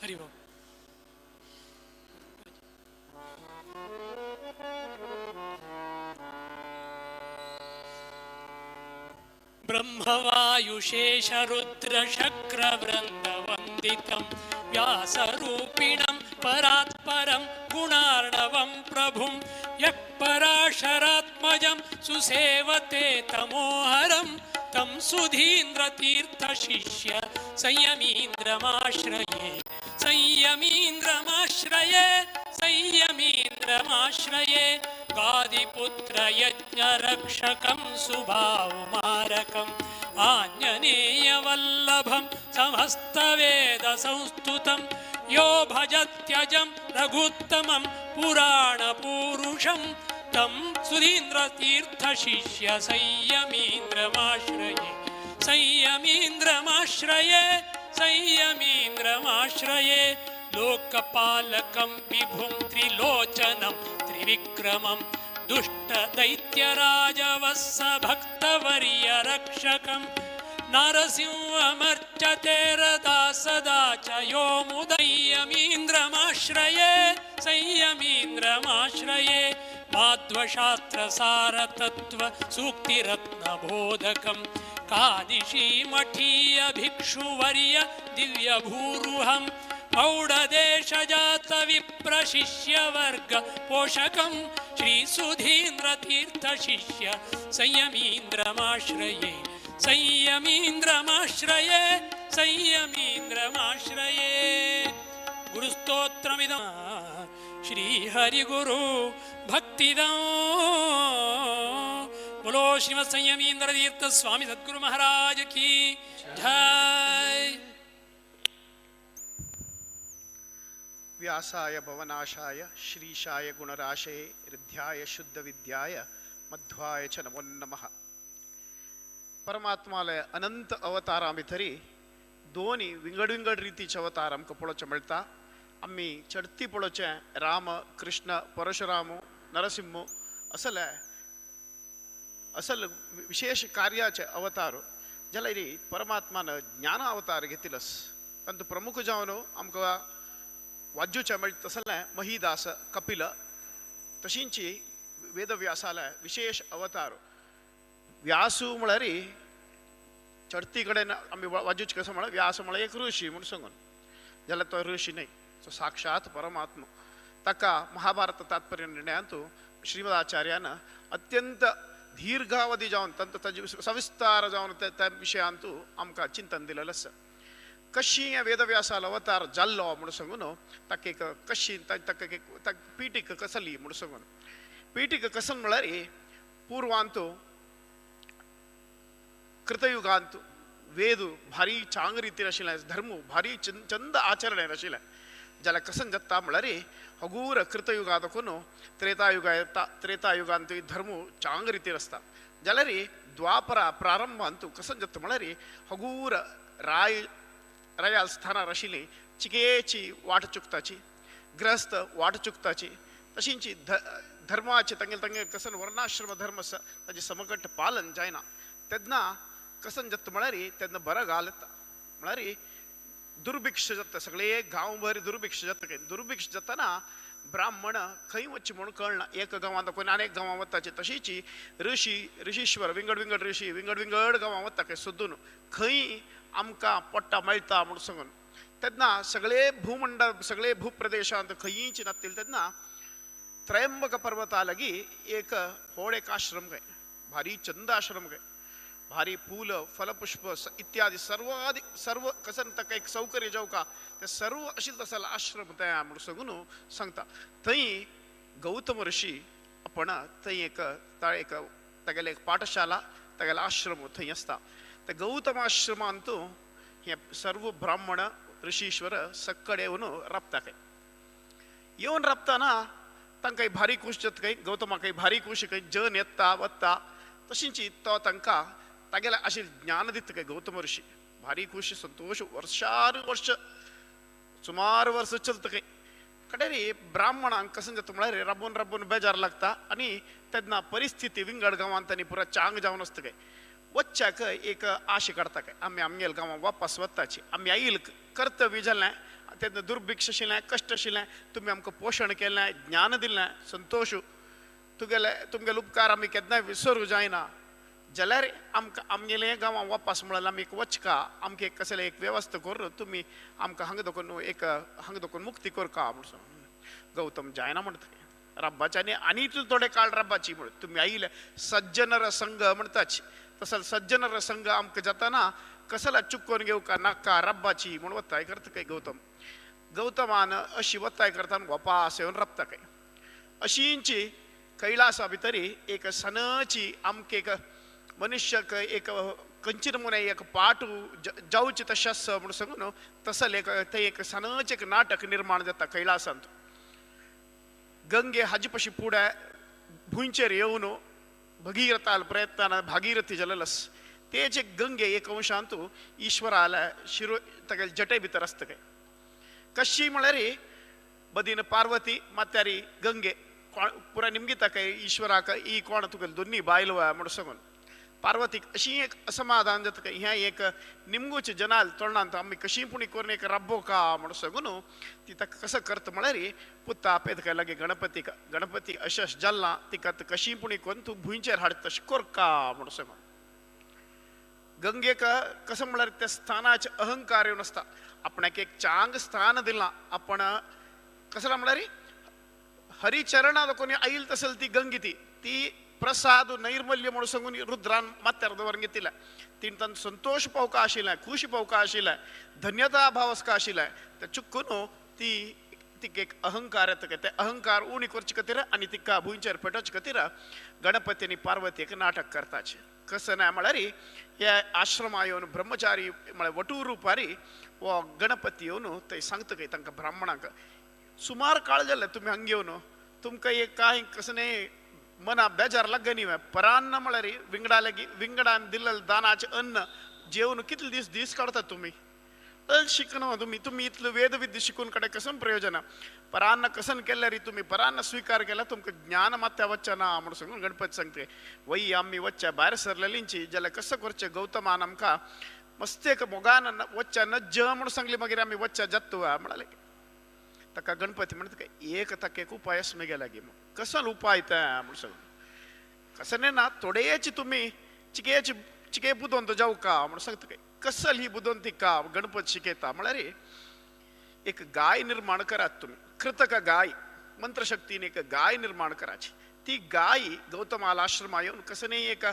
हरि ओम. ब्रह्मवायुशेषरुद्रशक्रवृन्दवन्दितं व्यासरूपिणं परात्परं गुणार्णवं प्रभुं यः पराशरात्मजं सुसेवते तमोहरं तं सुधीन्द्रतीर्थशिष्य संयमीन्द्रमाश्रये संयमीन्द्रमाश्रये संयमीन्द्रमाश्रये. गादिपुत्रयज्ञरक्षकं सुभावमारकम् आञ्जनेयवल्लभं समस्तवेदसंस्तुतं यो भजत्यजं रघुत्तमं पुराणपुरुषं तं सुधीन्द्रतीर्थशिष्य संयमीन्द्रमाश्रये संयमीन्द्रमाश्रये संयमीन्द्रमाश्रये. लोकपालकं विभुं त्रिलोचनं त्रिविक्रमं दुष्टदैत्यराजवत्स भक्तवर्यरक्षकं नरसिंहमर्चते रदा सदा च यो मुदयमीन्द्रमाश्रये संयमीन्द्रमाश्रये. माध्वशास्त्रसारतत्त्व सूक्तिरत्नबोधकं कादिशीमठीय भिक्षुवर्य दिव्यभूरुहं पौढदेशजातविप्रशिष्यवर्ग पोषकं श्रीसुधीन्द्रतीर्थशिष्य संयमीन्द्रमाश्रये संयमीन्द्रमाश्रये संयमीन्द्रमाश्रये. गुरुस्तोत्रमिदं श्रीहरिगुरु भक्तिदं. बोलो श्रीमत् संयमीन्द्र तीर्थ स्वामी सद्गुरु महाराज की जय. व्यासाय भवनाशाय श्रीशाय गुणराशये हृद्याय शुद्ध विद्याय मध्वाय च नमो नमः. परमात्माले अनंत अवतारां भितरी दोनी विंगड विंगड रितीचे अवतार आमकां पळोवचे मेळटा. आमी चडती पळोवचें राम, कृष्ण, परशुराम, नरसिंह असले असल विशेष कार्याचे अवतार जाल्यार परमात्मान ज्ञान अवतार घेतिलस. तांतूं प्रमुख जावन आमकां वाज्जूचे मेळटा तसलें महिदास, कपिल तशींची वेदव्यासाले विशेष अवतार. व्यासू म्हळ्यार चडती कडेन आमी वाजूच कसो म्हळ्यार व्यास म्हळ्यार एक ऋषी म्हूण सांगून, जाल्यार तो ऋषी न्हय, तो साक्षात परमात्मा. ताका महाभारत तात्पर्य निर्णयांत श्रीमदाचार्यान अत्यंत दीर्घावधी जावन तांचो ताजे सविस्तार जावन त्या विशयांत आमकां चिंतन दिलेलें आसा. कशी हें वेदव्यासाल अवतार जाल्लो म्हूण सांगून ताका एक कशी ताका एक पिटीक कसली म्हूण सांगून, पिटीक कसन म्हळ्यार पूर्वांत कृतयुगांत वेद भारी चांग रितीन आशिल्लें, धर्म भारी चंद आचरण आशिल्लें. जाल्यार कसन जाता म्हळ्यार हगूर कृतयुगा दाखोवन त्रेतायुगा येता, त्रेतायुगांत धर्म चांग रितीन आसता. जाल्यार द्वापरा प्रारंभांत कसन जाता म्हळ्यार हगूर राय रायाल स्थानार आशिल्ली चिकेची वाट चुकताची, ग्रस्त वाट चुकताची, तशींची धर्माचे तांगेले तांगेले कसन वर्णाश्रम धर्म आसा ताजें समकट पालन जायना. तेन्ना कसन जाता म्हळ्यार तेन्ना बरो घाल येता म्हळ्यार दुर्भिक्ष जाता, सगळे गांवभर दुर्भिक्ष जाता. दुर्भिक्ष जाताना ब्राह्मण खंय वचचें म्हूण कळना, एक गांवांत कोण आनी एक गांवांत वताचे. तशीची ऋषी ऋषीश्वर विंगड विंगड ऋषी विंगड विंगड गांवांत वता खंय सोदून खंय आमकां पोट्टा मेळटा म्हूण सांगून. तेन्ना सगळे भूमंडळ सगळे भूप्रदेशांत खंयीच नासतील तेन्ना त्र्यंबक पर्वता लागीं एक व्हड एक आश्रम खंय, भारी चंद आश्रम खंय, भारी फूल फलपुष्प इत्यादी सर्वादी सर्व कसन ताका एक सौकर्य जावका ते सर्व अशील तसल आश्रम तयार म्हूण सांगून सांगता. थंय गौतम ऋषी आपण थंय एक एक तागेले एक पाठशाला तागेलो आश्रम थंय आसता. ते गौतम आश्रमांत हे सर्व ब्राह्मण ऋषीश्वर सक्कड येवन राबता खंय. येवन राबताना तांकां भारी खूश जाता खंय, गौतमाकय भारी खूश खंय, जन येता वता तशींची तो तांकां तागेलें अशें ज्ञान दिता खंय गौतम ऋषी. भारी खूश संतोश वर्षार वर्ष सुमार वर्स चलता खंय. कडेरी ब्राह्मणांक कशें जाता म्हळ्यार राबून राबून बेजार लागता आनी तेन्ना परिस्थिती विंगड गांवांत आनी पुरा चांग जावन आसता खंय. वच्च्याक एक आशे काडटा खंय आमी आमगेल गांवां वापस वताची, आमी आयल कर्तव्य जालें तेन्ना दुर्भिक्ष आशिल्लें, कश्ट आशिल्लें, तुमी आमकां पोशण केलें, ज्ञान दिलें, संतोश तुगेले तुमगेले उपकार आमी केन्नाय विसरूंक जायना. जाल्यार आमकां आमगेले गांवां वापस म्हळ्यार आमी एक वचका, आमकां एक कसलें एक वेवस्था करून तुमी आमकां हांगा दखून एक हांगा दखून मुक्ती करका म्हणून गौतम जायना म्हणटा. रब्बाच्यानी आनी इतले थोडे काळ रब्बाची म्हण तुमी आयले सज्जनर संघ म्हणटाच, तसो सज्जनर संघ आमकां जाताना कसला चुकोवन घेवका नाका रब्बाची म्हूण वताय करता काय गौतम. गौतमान अशी वताय करता वापास येवन रबता काय. अशींची कैलासा भितरी एक सनची आमकां एक मनुष्यक एक कंची नमुने एक पाटू जावचे तशें आसा म्हूण सांगून तसलें एक थंय एक सनचें एक नाटक निर्माण जाता कैलासांत. गंगे हाजे पशी फुडें भुंयचेर येवन भगीरथाल प्रयत्नान भागीरथी जालेलो तेजे गंगे एक अंशांत ईश्वराल्या शिरो तागेले जटे भितर आसता काय. कशी म्हळ्यार बदीन पार्वती मात्यारी गंगे पुरा निमगिता काय ईश्वराक ई कोण तुगेले दोन्ही बायल म्हणून सांगून पार्वतीक अशी एक असमाधान जाता काय हें एक निमगूचे जनाल तोंडांत आमी कशी पुणी करून एक रब्बो का म्हणून सांगून ती ताका कसो करता म्हळ्यार पुता आपयता काय लागीं गणपतीक, गणपती अशें अशें जाल्लां तिका कशी पुणी करून तूं भुंयचेर हाडटा तशें करका म्हणून सांगून. गंगेक कसं म्हळ्यार त्या स्थानाचे अहंकार येवन आसता, आपणाक एक चांग स्थान दिलां आपण कसं म्हळ्यार हरिचरणा कोणी आईल तसल ती गंगी ती ती प्रसाद नैर्मल्य म्हणून सांगून रुद्रान मात्यार दवरून घेतिल्लें. तिणें तांचो संतोश पावका आशिल्लें, खुशी पावका आशिल्लें, धन्यता भावस्का आशिल्लें. ते चुकून ती तिका एक अहंकार येता काय ते अहंकार उणी करचे खातीर आनी तिका भुंयचेर पेटोवचे खातीर गणपती आनी पार्वती एक नाटक करताचे. कसं ना म्हळ्यार ह्या आश्रमा येवन ब्रह्मचारी म्हळ्यार वटू रुपारी हो गणपती येवन थंय सांगता काय तांकां ब्राह्मणांक सुमार काळ जाले तुमी हांगा येवन तुमकां एक कांय कसं न्ही मना बेजार लागनी परान्न म्हळ्यार विंगडा लागीं विंगडान दिल्लें दानाचें अन्न जेवन कितले दीस दीस काडतात तुमी अल शिकना तुमी तुमी इतलो वेदविद्या शिकून कडे कसन प्रयोजन परान्न कसन केल्यार तुमी परान्न स्वीकार केल्यार तुमकां ज्ञान मात्या वच्चना म्हणून सांगून गणपती सांगते. वय आमी वच्च्या भायर सरलेलींची जाल्यार कसं करचें गौतमान आमकां मस्त एक मोगान वच्च्या नज्ज म्हणून सांगली मागीर आमी वच्च्या जात्तू म्हणाले. ताका गणपती म्हणटा काय एक ताका एक उपाय आसा मेगे लागीं कसलो उपाय ते म्हणून सांगून कसं न्ही ना थोडेची तुमी चिकेची चिके बुदवंत जावका म्हणून सांगता काय कसल ही बुदवंती का गणपती शिकयता म्हळ्यार एक गाय निर्माण करात तुमी कृतक गाय मंत्रशक्तीन एक गाय निर्माण कराची. ती गाय गौतमाला आश्रमा येवन कसं न्ही एक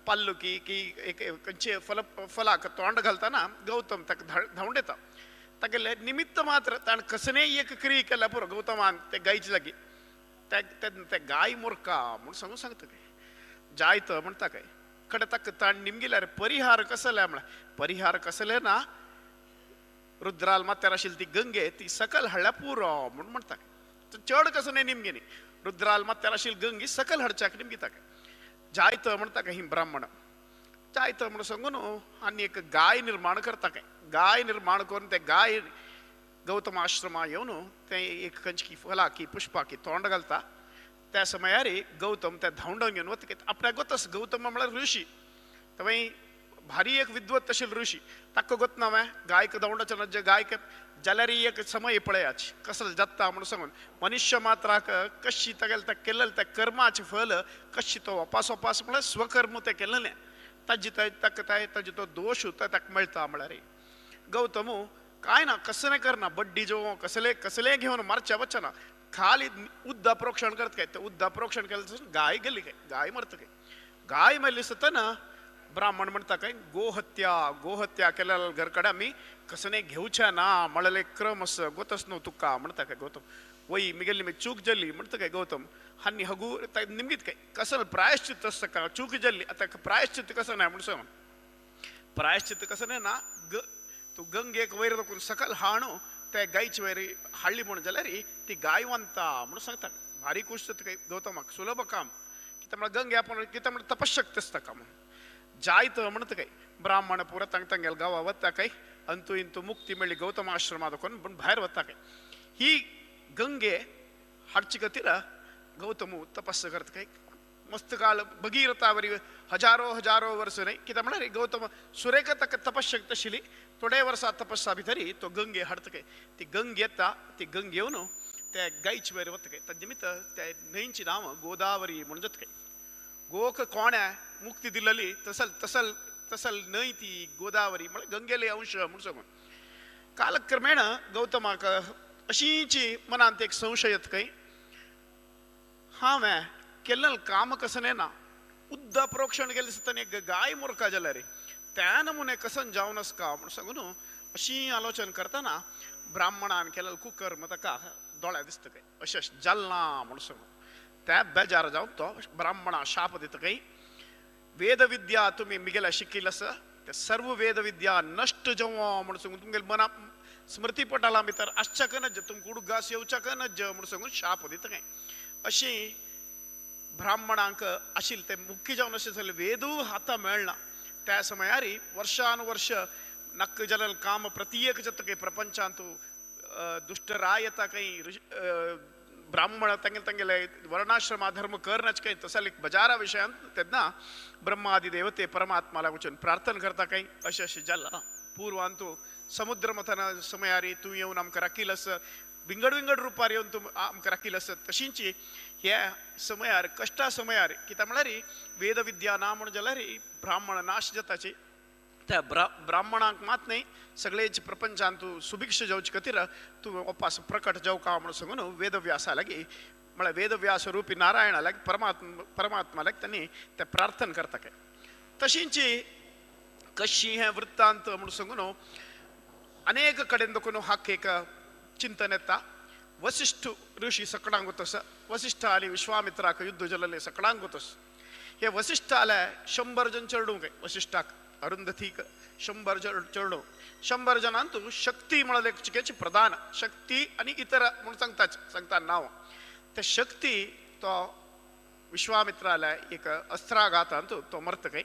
पाल्लुकी की एक खंयचे फल फलाक तोंड घालतना गौतम ताका धांवड येता. तागेले निमित्त मात्र ताणें कसं एक क्रिया केल्या पुरो गौतमान ते गायचे लागीं ते गाय मोरका म्हूण सांगून सांगता काय जायत म्हणटा काय कडे ताका ताण निमगिल्यार परिहार कसले म्हळ्यार परिहार कसले ना रुद्राल मात्यार आशिल्ली ती गंगे ती सकल हाडल्या पुरो म्हूण म्हणटा. चड कसं न्ही निमगिनी रुद्राल मात्यार आशिल्ली गंगी सकल हाडच्याक निमगिता काय जायत म्हणटा काय ही ब्राह्मण जायत म्हणून सांगून आनी एक गाय निर्माण करता काय गाय निर्माण करून ते गाय गौतम आश्रमा येवन ते एक खंयची फलाकी पुष्पाकी तोंड घालता. त्या समयार गौतम त्या धांवडोवन घेवन वता आपल्याक गोतस गौतम म्हळ्यार ऋषी थंय भारी एक विद्वत आशिल्लो ऋषी ताका गोत ना गायक धांवडाचें ना जे गायक जाल्यार एक समय पळयाच कसलो जाता म्हणून सांगून मनुष्य मात्राक कशी तागेलें त्या केलेलें त्या कर्माचें फल कशी तो वापास वापास म्हळ्यार स्वकर्म तें केलेलें ताजी ताका ताजी तो दोश ताका मेळटा. म्हळ्यार गौतम काय ना कसलें करना बड्डी जेवण कसले कसले घेवन मारच्या वचना खाली उद्दा प्रोक्षण करत काय ते उद्दा प्रोक्षण केलं गाय गेली काय गाय मरत काय गाय मेली ना ब्राह्मण म्हणता काय गोहत्या गोहत्या केल्या घरकडे आमी कसने घेवच्या ना म्हळ्यार क्रम असं गोतस न्हू तुका म्हणता काय गौतम वय मिगेली मी चूक जाली म्हणता काय गौतम हांनी हगू निमगीत काय कसं प्रायश्चित आसता का चूक जाली आतां प्रायश्चित कसं नाही म्हणून सांग प्रायश्चित कसं नाही ना ग तूं गंगेक वयर दाखोवन सकल हाणू त्या गायची वयर हाडली म्हणून जाल्यार ती गाय वंता म्हणून सांगता. भारी खुश जाता काय गौतमाक सुलभ काम कितें म्हळ्यार गंगे आपण कितें म्हळ्यार तपशक्ती आसता का म्हणून जायत म्हणटा काय ब्राह्मण पुरा तांग तांगेल गांवा वता काय अंतू इंतू मुक्ती मेळ्ळी गौतम आश्रमा दाखोवन पूण भायर वता काय ही गंगे हाडचे खातीर गौतम तपस्या करता काय मस्त काळ भगीरथा वरी हजारो हजारो वर्स न्हय कित्याक म्हळ्यार गौतम सुरेख ताका तपश्शक्त आशिल्ली थोडे वर्सां तपस्सा भितरी तो गंगे हाडटा काय ती गंग येता ती गंग येवन त्या गायचे वयर वता काय ताजे निमित्त त्या न्हंयची नांव गोदावरी म्हणून जाता काय गोक कोण्या मुक्ती दिलेली तसल तसल तसल न्हंय ती गोदावरी म्हळ्यार गंगेले अंश म्हणून सांगून कालक्रमेण गौतमाक अशीची मनांत एक संशय येता काय हांवें केल्लें काम कसं ना उद्दा प्रोक्षण केलें दिसता एक गाय मुरका जाल्यार त्या नमुने कसन जावन आसका म्हणून सांगून अशी आलोचन करतना ब्राह्मणान केलें कुकर्म ताका दोळ्या दिसता काय अशें जालें ना म्हणून सांगून त्या बेजार जावन तो ब्राह्मणा शाप दिता काय वेदविद्या तुमी मिगेल्या शिकिल्लें आसा ते सर्व वेदविद्या नश्ट जावं म्हणून सांगून तुमगेले मना स्मृतीपटाला भितर आसच्याक नज तुमकां उडगास येवच्याक नज म्हणून सांगून शाप दिता काय अशी ब्राह्मणांक आशिल्लें ते मुख्य जावन अशें जालें वेदू हाता मेळना त्या समयारी वर्षानुवर्ष नक्क जालें काम प्रत्येक जाता काय प्रपंचांतू दुश्टराय येता काही ब्राह्मण तांगेले तांगेले वर्णाश्रमा धर्म करनाच काही तसं एक बजारा विशयांत तेन्ना ब्रह्मादी देवते परमात्माला वचून प्रार्थना करता काही अशें अशें जालां पूर्वांतू समुद्र मथना समयारी तूं येवन आमकां राखील आसा विंगड विंगड रुपार येवन तूं आमकां राखील आसा तशींची ह्या समयार कश्टा समयार कित्याक म्हळ्यार वेदविद्या ना म्हण जाल्यार ब्राह्मण नाश जाताची त्या ब्राह्मणांक मात न्हय सगळेच प्रपंचांत तूं सुभिक्ष जावचे खातीर तूं उपास प्रकट जावका म्हणून सांगून वेदव्यासा लागीं म्हळ्यार वेदव्यास रुपी नारायणा लागीं परमात्मा लागीं तांणी ते प्रार्थना करता काय तशींची कशी हें वृत्तांत म्हणून सांगून अनेक कडेन देखून हाक एक चिंतन येता. वसिष्ठ ऋषी सकडांक वतस वसिष्ठ आनी विश्वामित्राक युद्ध जाल्लें सकडांक वतस हे वसिष्ठ आले 100 जण चेडूंक वसिष्ठाक अरुंधतीक 100 चेडूं 100 जणांतू शक्ती म्हळ्यार चिकेची प्रधान शक्ती आनी इतर म्हणून सांगता सांगता नांव त्या शक्ती तो विश्वामित्राले एक अस्त्राघातांतू तो मरता काय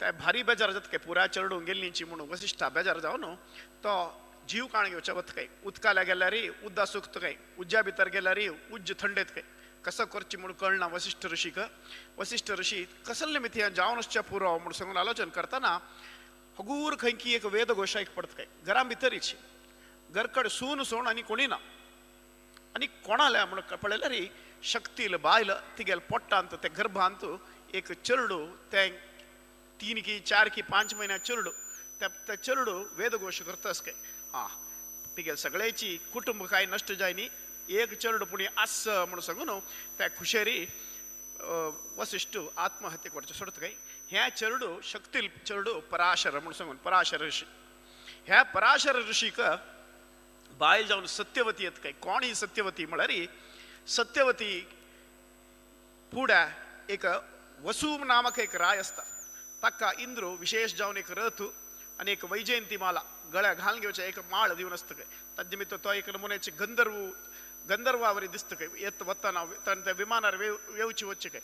त्या भारी बेजार जाता काय पुरा चेडूं गेल्लींची म्हणून वसिष्ठा बेजार जावन तो जीव काण घेवच्या वता काय उदकाला गेल्यार उद्दा सुकता काय उज्या भितर गेल्यार उज्ज थंडेत काय कसं करची म्हणून कळना वसिष्ठ ऋषीक. वसिष्ठ ऋषी कसले मिथयान जावन वचच्या पुरो म्हणून सांगून आलोचन करतना हगूर खंयकी एक वेदघोषा एक पडता काय घरा भितरीच घरकड सून सोण आनी कोणी ना आनी कोणाल्या म्हणून पळयल्यार शक्तील बायल तिगेल पोट्टांत ते गर्भांत एक चेडू तें 3 की 4 की 5 म्हयन्या चेडू त्या चेडू वेदघोष करतास काय आं तिगेल सगळ्याची कुटुंब काय नश्ट जायनी एक चेडू पुणी आस म्हणून सांगून त्या खुशेरी वसिष्ठ आत्महत्या करचें सोडता काय ह्या चेडू शक्तील चेडू पराशर म्हणून सांगून पराशर ऋषी ह्या पराशर ऋषीक बायल जावन सत्यवती येता काय कोण ही सत्यवती म्हळ्यार सत्यवती फुड्या एक वसू नामक एक राय आसता ताका इंद्र विशेष जावन एक रथ आनी एक वैजयंती माला गळ्या घालून घेवचें एक माळ दिवन आसता काय ताजे निमित्त तो एक नमुन्याचे गंधर्वावरी दिसता काय येत वतना ताणें त्या विमानार येवची वचचें काय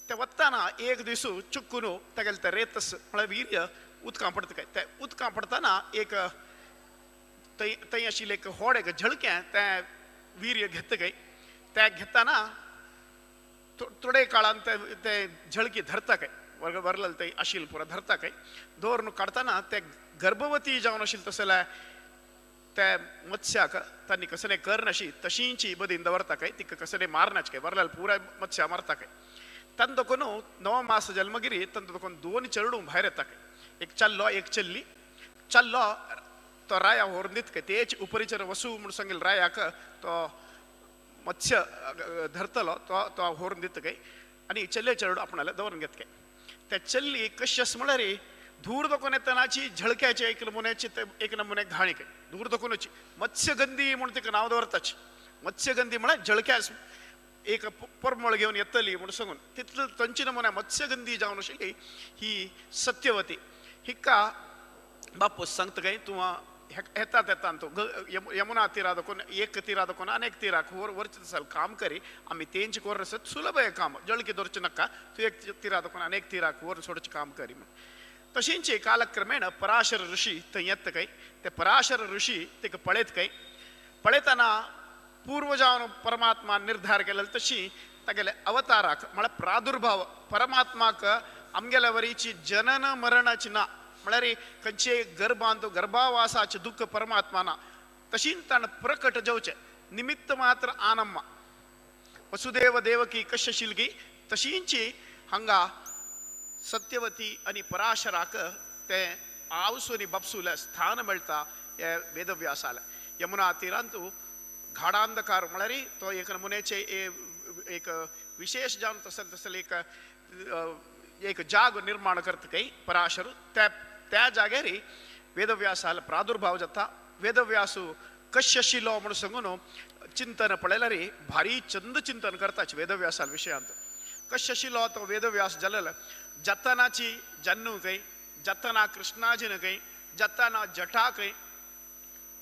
ते वतना एक दिसू चुकून तागेलें तें रेतस म्हळ्यार वीर्य उदकां पडटा काय ते उदकां पडटना एक थंय थंय आशिल्लें एक होड एक झळकें तें वीर्य घेता काय तें घेतना थोडे काळान तें झळकी धरता काय वरलें थंय आशिल्लें पुरो धरता काय दवरून काडटना ते गर्भवती जावन आशिल्लें तसल्या त्या मत्स्याक तांणी कसलें करनाशी तशींची बदीन दवरता काय तिका कसलें मारनाच काय वरलें पुराय मत्स्या मारता काय तांकां देखून 9 मास जल्मगिरी तांकां देखून 2 चेडूं भायर येता काय एक चल्लो एक चल्ली चल्लो तो राया व्हरून दिता काय तेच उपरीचेर वसू म्हणून सांगिल्लें रायाक तो मत्स्य धरतलो तो तो व्हरून दिता काय आनी चल्ले चेडूं आपणाले दवरून घेता काय त्या चल्ली कशी आसा म्हळ्यार धूर दाखोवन येतनाची झळक्याचे एक नमुन्याची ते एक नमुन्याक घाणी काय धूर दाखोवनची मत्स्यगंधी म्हणून तिका नांव दवरताची मत्स्यगंधी म्हळ्यार झळक्या एक परमळ घेवन येतली म्हणून सांगून तितलो तांची नमुन्या मत्स्यगंधी जावन आशिल्ली ही सत्यवती हिका बापूस सांगता काय तूं येता येता तूं यमुना तिरा दाखोवन एक तिरा दाखोवन अनेक तिराक वरचें तसलें काम करी आमी तेंचे कोर आसत सुलभ हें काम जळकी दवरचें नाका तूं एक तिरा दाखोवन अनेक तिराक व्हरून सोडचें काम करी म्हणून तशींच कालक्रमेण पराशर ऋषी थंय येता काय ते पराशर ऋषी तिका पळयत काय पळयतना पूर्वजावन परमात्मा निर्धार केलेलो तशी तागेले अवताराक म्हळ्यार प्रादुर्भाव परमात्माक आमगेल्या वरीची जनन मरणाची ना म्हळ्यार खंयचे गर्भांत गर्भावासाचे दुःख परमात्मा ना तशीच ताणें प्रकट जावचें निमित्त मात्र आनम्मा वसुदेव देवकी कश्य तशींची हांगा सत्यवती आनी पराशराक ते आवसू आनी बापसूले स्थान मेळटा हे वेदव्यासाले. यमुना तिरांतू घाडांधकार म्हळ्यार तो एक नमुन्याचे एक विशेष जावन तसले तसले एक एक जाग निर्माण करता काही पराशर त्या त्या जाग्यार वेदव्यासाल प्रादुर्भाव जाता. वेदव्यासू कश्यशिलो म्हणून सांगून चिंतन पळयल्यार भारी चंद चिंतन करताच वेदव्यासाल विशयांत. कश्यशिलो तो वेदव्यास जालेलो जतनाची जन्नू खंय जतना कृष्णाजीन खंय जतना जटा खंय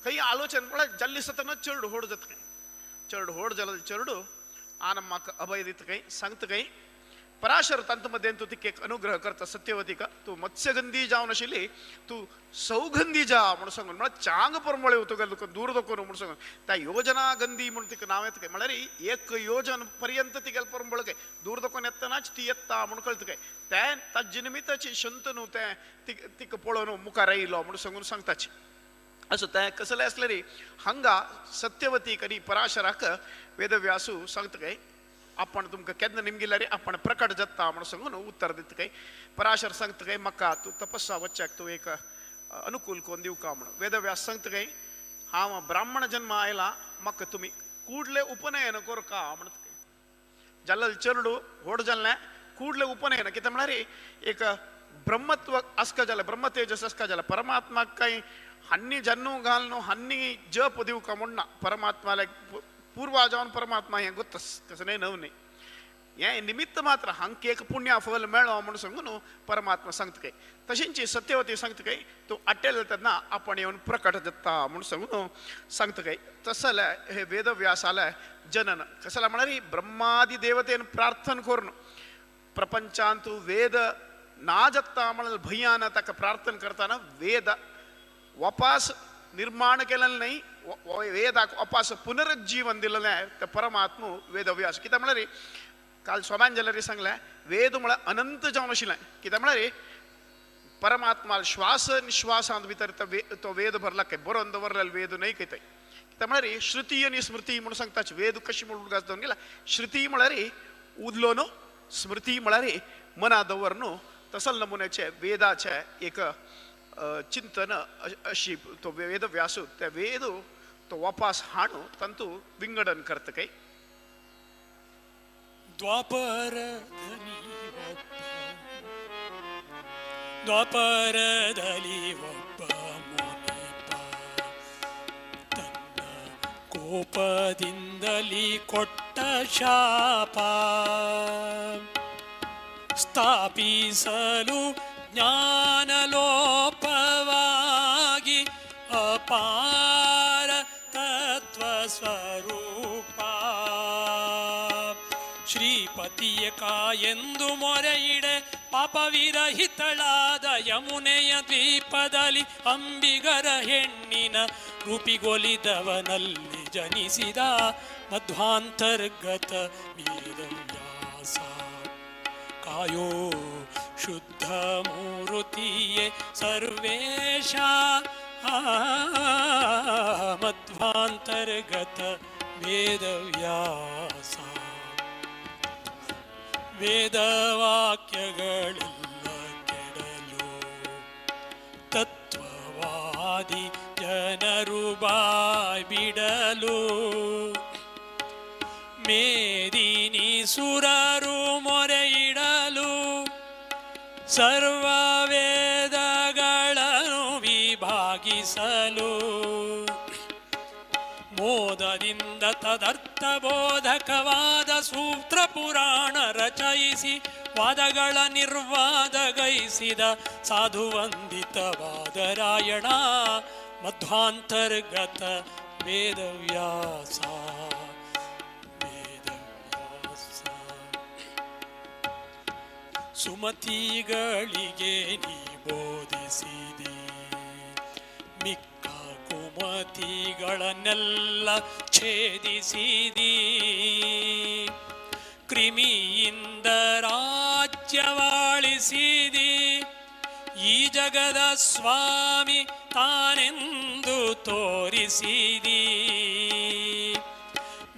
खंय आलोचन म्हळ्यार जाल्ली सतना चेरडू होड जाता खंय चेरडू होड जालो चेरडू आन म्हाका अभय दिता खंय सांगता खंय पराशर तांत मदेन तूं तिका एक अनुग्रह करता सत्यवतीका तूं मत्स्यगंधी जावन आशिल्ली तूं सौगंधी जा म्हणून सांगून म्हळ्यार चांग परमळे तुका तुका दूर दकून म्हणून सांगून त्या योजना गंधी म्हणून तिका नांव येता काय म्हळ्यार एक योजन पर्यंत तिगेल परमळ काय दूर दकून येतनाच ती येता म्हणून कळटा काय तें ताजे निमित्ताची शंतनू तें तिका पळोवन मुखार आयलो म्हणून सांगून सांगताची. असो तें कसलें आसलें रे हांगा सत्यवतीक आनी पराशराक वेदव्यासू सांगता काय आपण तुमकां केन्ना निमगिल्यार आपण प्रकट जाता म्हणून सांगून उत्तर दिता काय. पराशर सांगता काय म्हाका तूं तपस्या वच्चाक तूं एक अनुकूल कोण दिवका म्हणून. वेदव्यास सांगता काय हांव ब्राह्मण जन्म आयला म्हाका तुमी कूडले उपनयन करका म्हणटा काय. जाल्ल चेरडू व्हड जाल्लें कूडले उपनयन कितें म्हळ्यार एक ब्रह्मत्व आसका जालें ब्रह्मतेजस आसका जालें परमात्माक कांय हन्नी जन्नू घालनू हन्नी जप दिवका म्हण ना परमात्माले पूर्वा जावन परमात्मा हें गोत्तस तशें न्हय नव न्हय हें निमित्त मात्र हांकां एक पुण्य फल मेळो म्हणून सांगून परमात्मा सांगता काय. तशेंच सत्यवती सांगता काय तूं आटेल तेन्ना आपण येवन प्रकट जाता म्हणून सांगून सांगता काय. तसलें हे वेदव्यासालें जनन कसलें म्हळ्यार ब्रह्मादी देवतेन प्रार्थना करून प्रपंचांतू वेद ना जाता म्हणून भंयान ताका प्रार्थना करतना वेद वापास निर्माण केलें न्हय वेदाक वापास पुनरुज्जीवन दिलें ते परमात्मा वेदव्यास. कितें म्हळ्यार काल स्वाम्यान सांगलें वेद म्हळ्यार अनंत जावन आशिल्लें कितें म्हळ्यार परमात्मा श्वास निश्वासांत भितर तो वेद भरला काय बरोवन दवरलेलो वेद न्हय कितें कितें म्हळ्यार श्रुती आनी स्मृती म्हणून सांगताच वेद कशी म्हणून उदकास दवरून गेला. श्रुती म्हळ्यार उदलो न्हू स्मृती म्हळ्यार मना दवर न्हू तसल नमुन्याचें वेदाचें एक चिंतन अशी तो वेदव्यासू त्या वेद तो वापास हाणू तांतू विंगडन करता काय. ದ್ವಾಪರದಲ್ಲಿ ಒಬ್ಬ ಮುನಿಪ ತನ್ನ ಕೋಪದಿಂದಲಿ ಕೊಟ್ಟ ಶಾಪ ಸ್ಥಾಪಿಸಲು ಜ್ಞಾನಲೋಪವಾಗಿ ಅಪಾರ ತತ್ವ ಸ್ವರೂಪ ಶ್ರೀಪತಿಯ ಕಾಯೆಂದು ಮೊರೆಯಿಡೆ ಪಾಪವಿರಹಿತಳಾದ ಯಮುನೆಯ ದ್ವೀಪದಲ್ಲಿ ಅಂಬಿಗರ ಹೆಣ್ಣಿನ ರೂಪಿಗೊಲಿದವನಲ್ಲಿ ಜನಿಸಿದ ಮಧ್ವಾಂತರ್ಗತ ವೇದವ್ಯಾಸ ಕಾಯೋ ಶುದ್ಧ ಮೂರುತಿಯೇ ಸರ್ವೇಶ ಮಧ್ವಾಂತರ್ಗತ ವೇದವ್ಯಾಸ. ವೇದವಾಕ್ಯಗಳೆಲ್ಲ ಕೆಡಲು ತತ್ವವಾದಿ ಜನರು ಬಾಯ್ ಬಿಡಲು ಮೇದಿನಿ ಸುರರು ಮೊರೆಯಿಡಲು ಸರ್ವ ವೇದಗಳನ್ನು ವಿಭಾಗಿಸಲು ಮೋದದಿಂದ ತದರ್ಥ ಬೋಧಕವಾದ ಸೂತ್ರ ಪುರಾಣ ರಚಯಿಸಿ ವಾದಗಳ ನಿರ್ವಾದಗೈಸಿದ ಸಾಧುವಂದಿತವಾದರಾಯಣ ಮಧ್ವಾಂತರ್ಗತ ವೇದವ್ಯಾಸ ವೇದವ್ಯಾಸ. ಸುಮತಿಗಳಿಗೆ ನೀ ಬೋಧಿಸಿದಿ ಮಿಕ್ಕ ಕುಮತಿಗಳನ್ನೆಲ್ಲ ಛೇದಿಸಿದಿ ಕ್ರಿಮಿಯಿಂದ ರಾಜ್ಯವಾಳಿಸಿದಿ, ಈ ಜಗದ ಸ್ವಾಮಿ ತಾನೆಂದು ತೋರಿಸಿದಿ.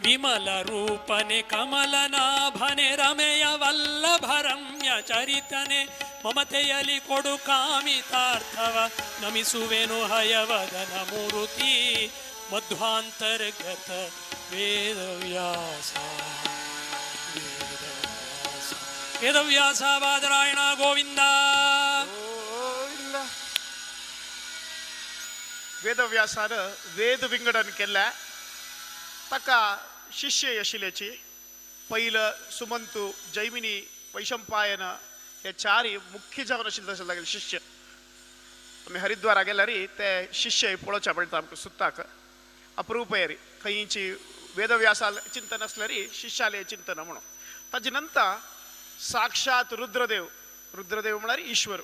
ವಿಮಲ ರೂಪನೆ ಕಮಲನಾಭನೆ ರಮೆಯ ವಲ್ಲಭ ರಮ್ಯ ಚರಿತನೆ, ಮಮತೆಯಲಿ ಕೊಡು ಕಾಮಿತಾರ್ಥವ ನಮಿಸುವೆನು ಹಯವದನ ಮೂರುತಿ, ಮಧ್ವಾಂತರ್ಗತ ವೇದವ್ಯಾಸ ವೇದವ್ಯಾಸ ವೇದವ್ಯಾಸ ಬಾದರಾಯಣ ಗೋವಿಂದ. ಗೋವಿಂದ. ವೇದವ್ಯಾಸಾನ वेद विंगडन केल्लें ताका शिष्य आशिल्ल्याची पैल सुमंतु जैमिनी वैशंपायन हे चारय मुख्य जावन आशिल्ले तशें लागले शिष्य. आमी हरिद्वारा गेल्यार ते शिष्य पळोवचे पडटा आमकां सुत्ताक अप्रूप री खंयची वेदव्यासा चिंतन आसल्यार शिष्याले चिंतन म्हणून. ताजे नंतर साक्षात रुद्रदेव, रुद्रदेव म्हळ्यार ईश्वर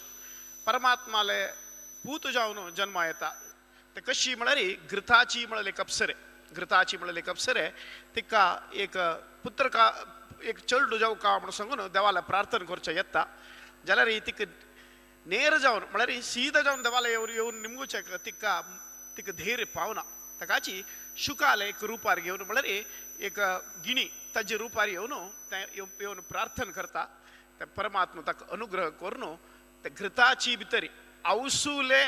परमात्माले पूत जावन जन्मा येता. ते कशी म्हळ्यार घृताची म्हळ्यार एक अप्सरे, घृताची म्हळ्यार एक अप्सरे तिका एक पुत्र का एक चेडू जावं का म्हणून सांगून देवाला प्रार्थना करचें येता जाल्यार तिका नेर जावन म्हळ्यार सीधा जावन देवाला येवन येवन निमगुचें तिका तिका धैर्य पावना. ताकाची शुकाले एक रुपार घेवन म्हळ्यार एक गिणी ताजे रुपार येवन तें येवन प्रार्थना करता. ते परमात्मा ताका अनुग्रह करून ते घृताची भितर अवसुले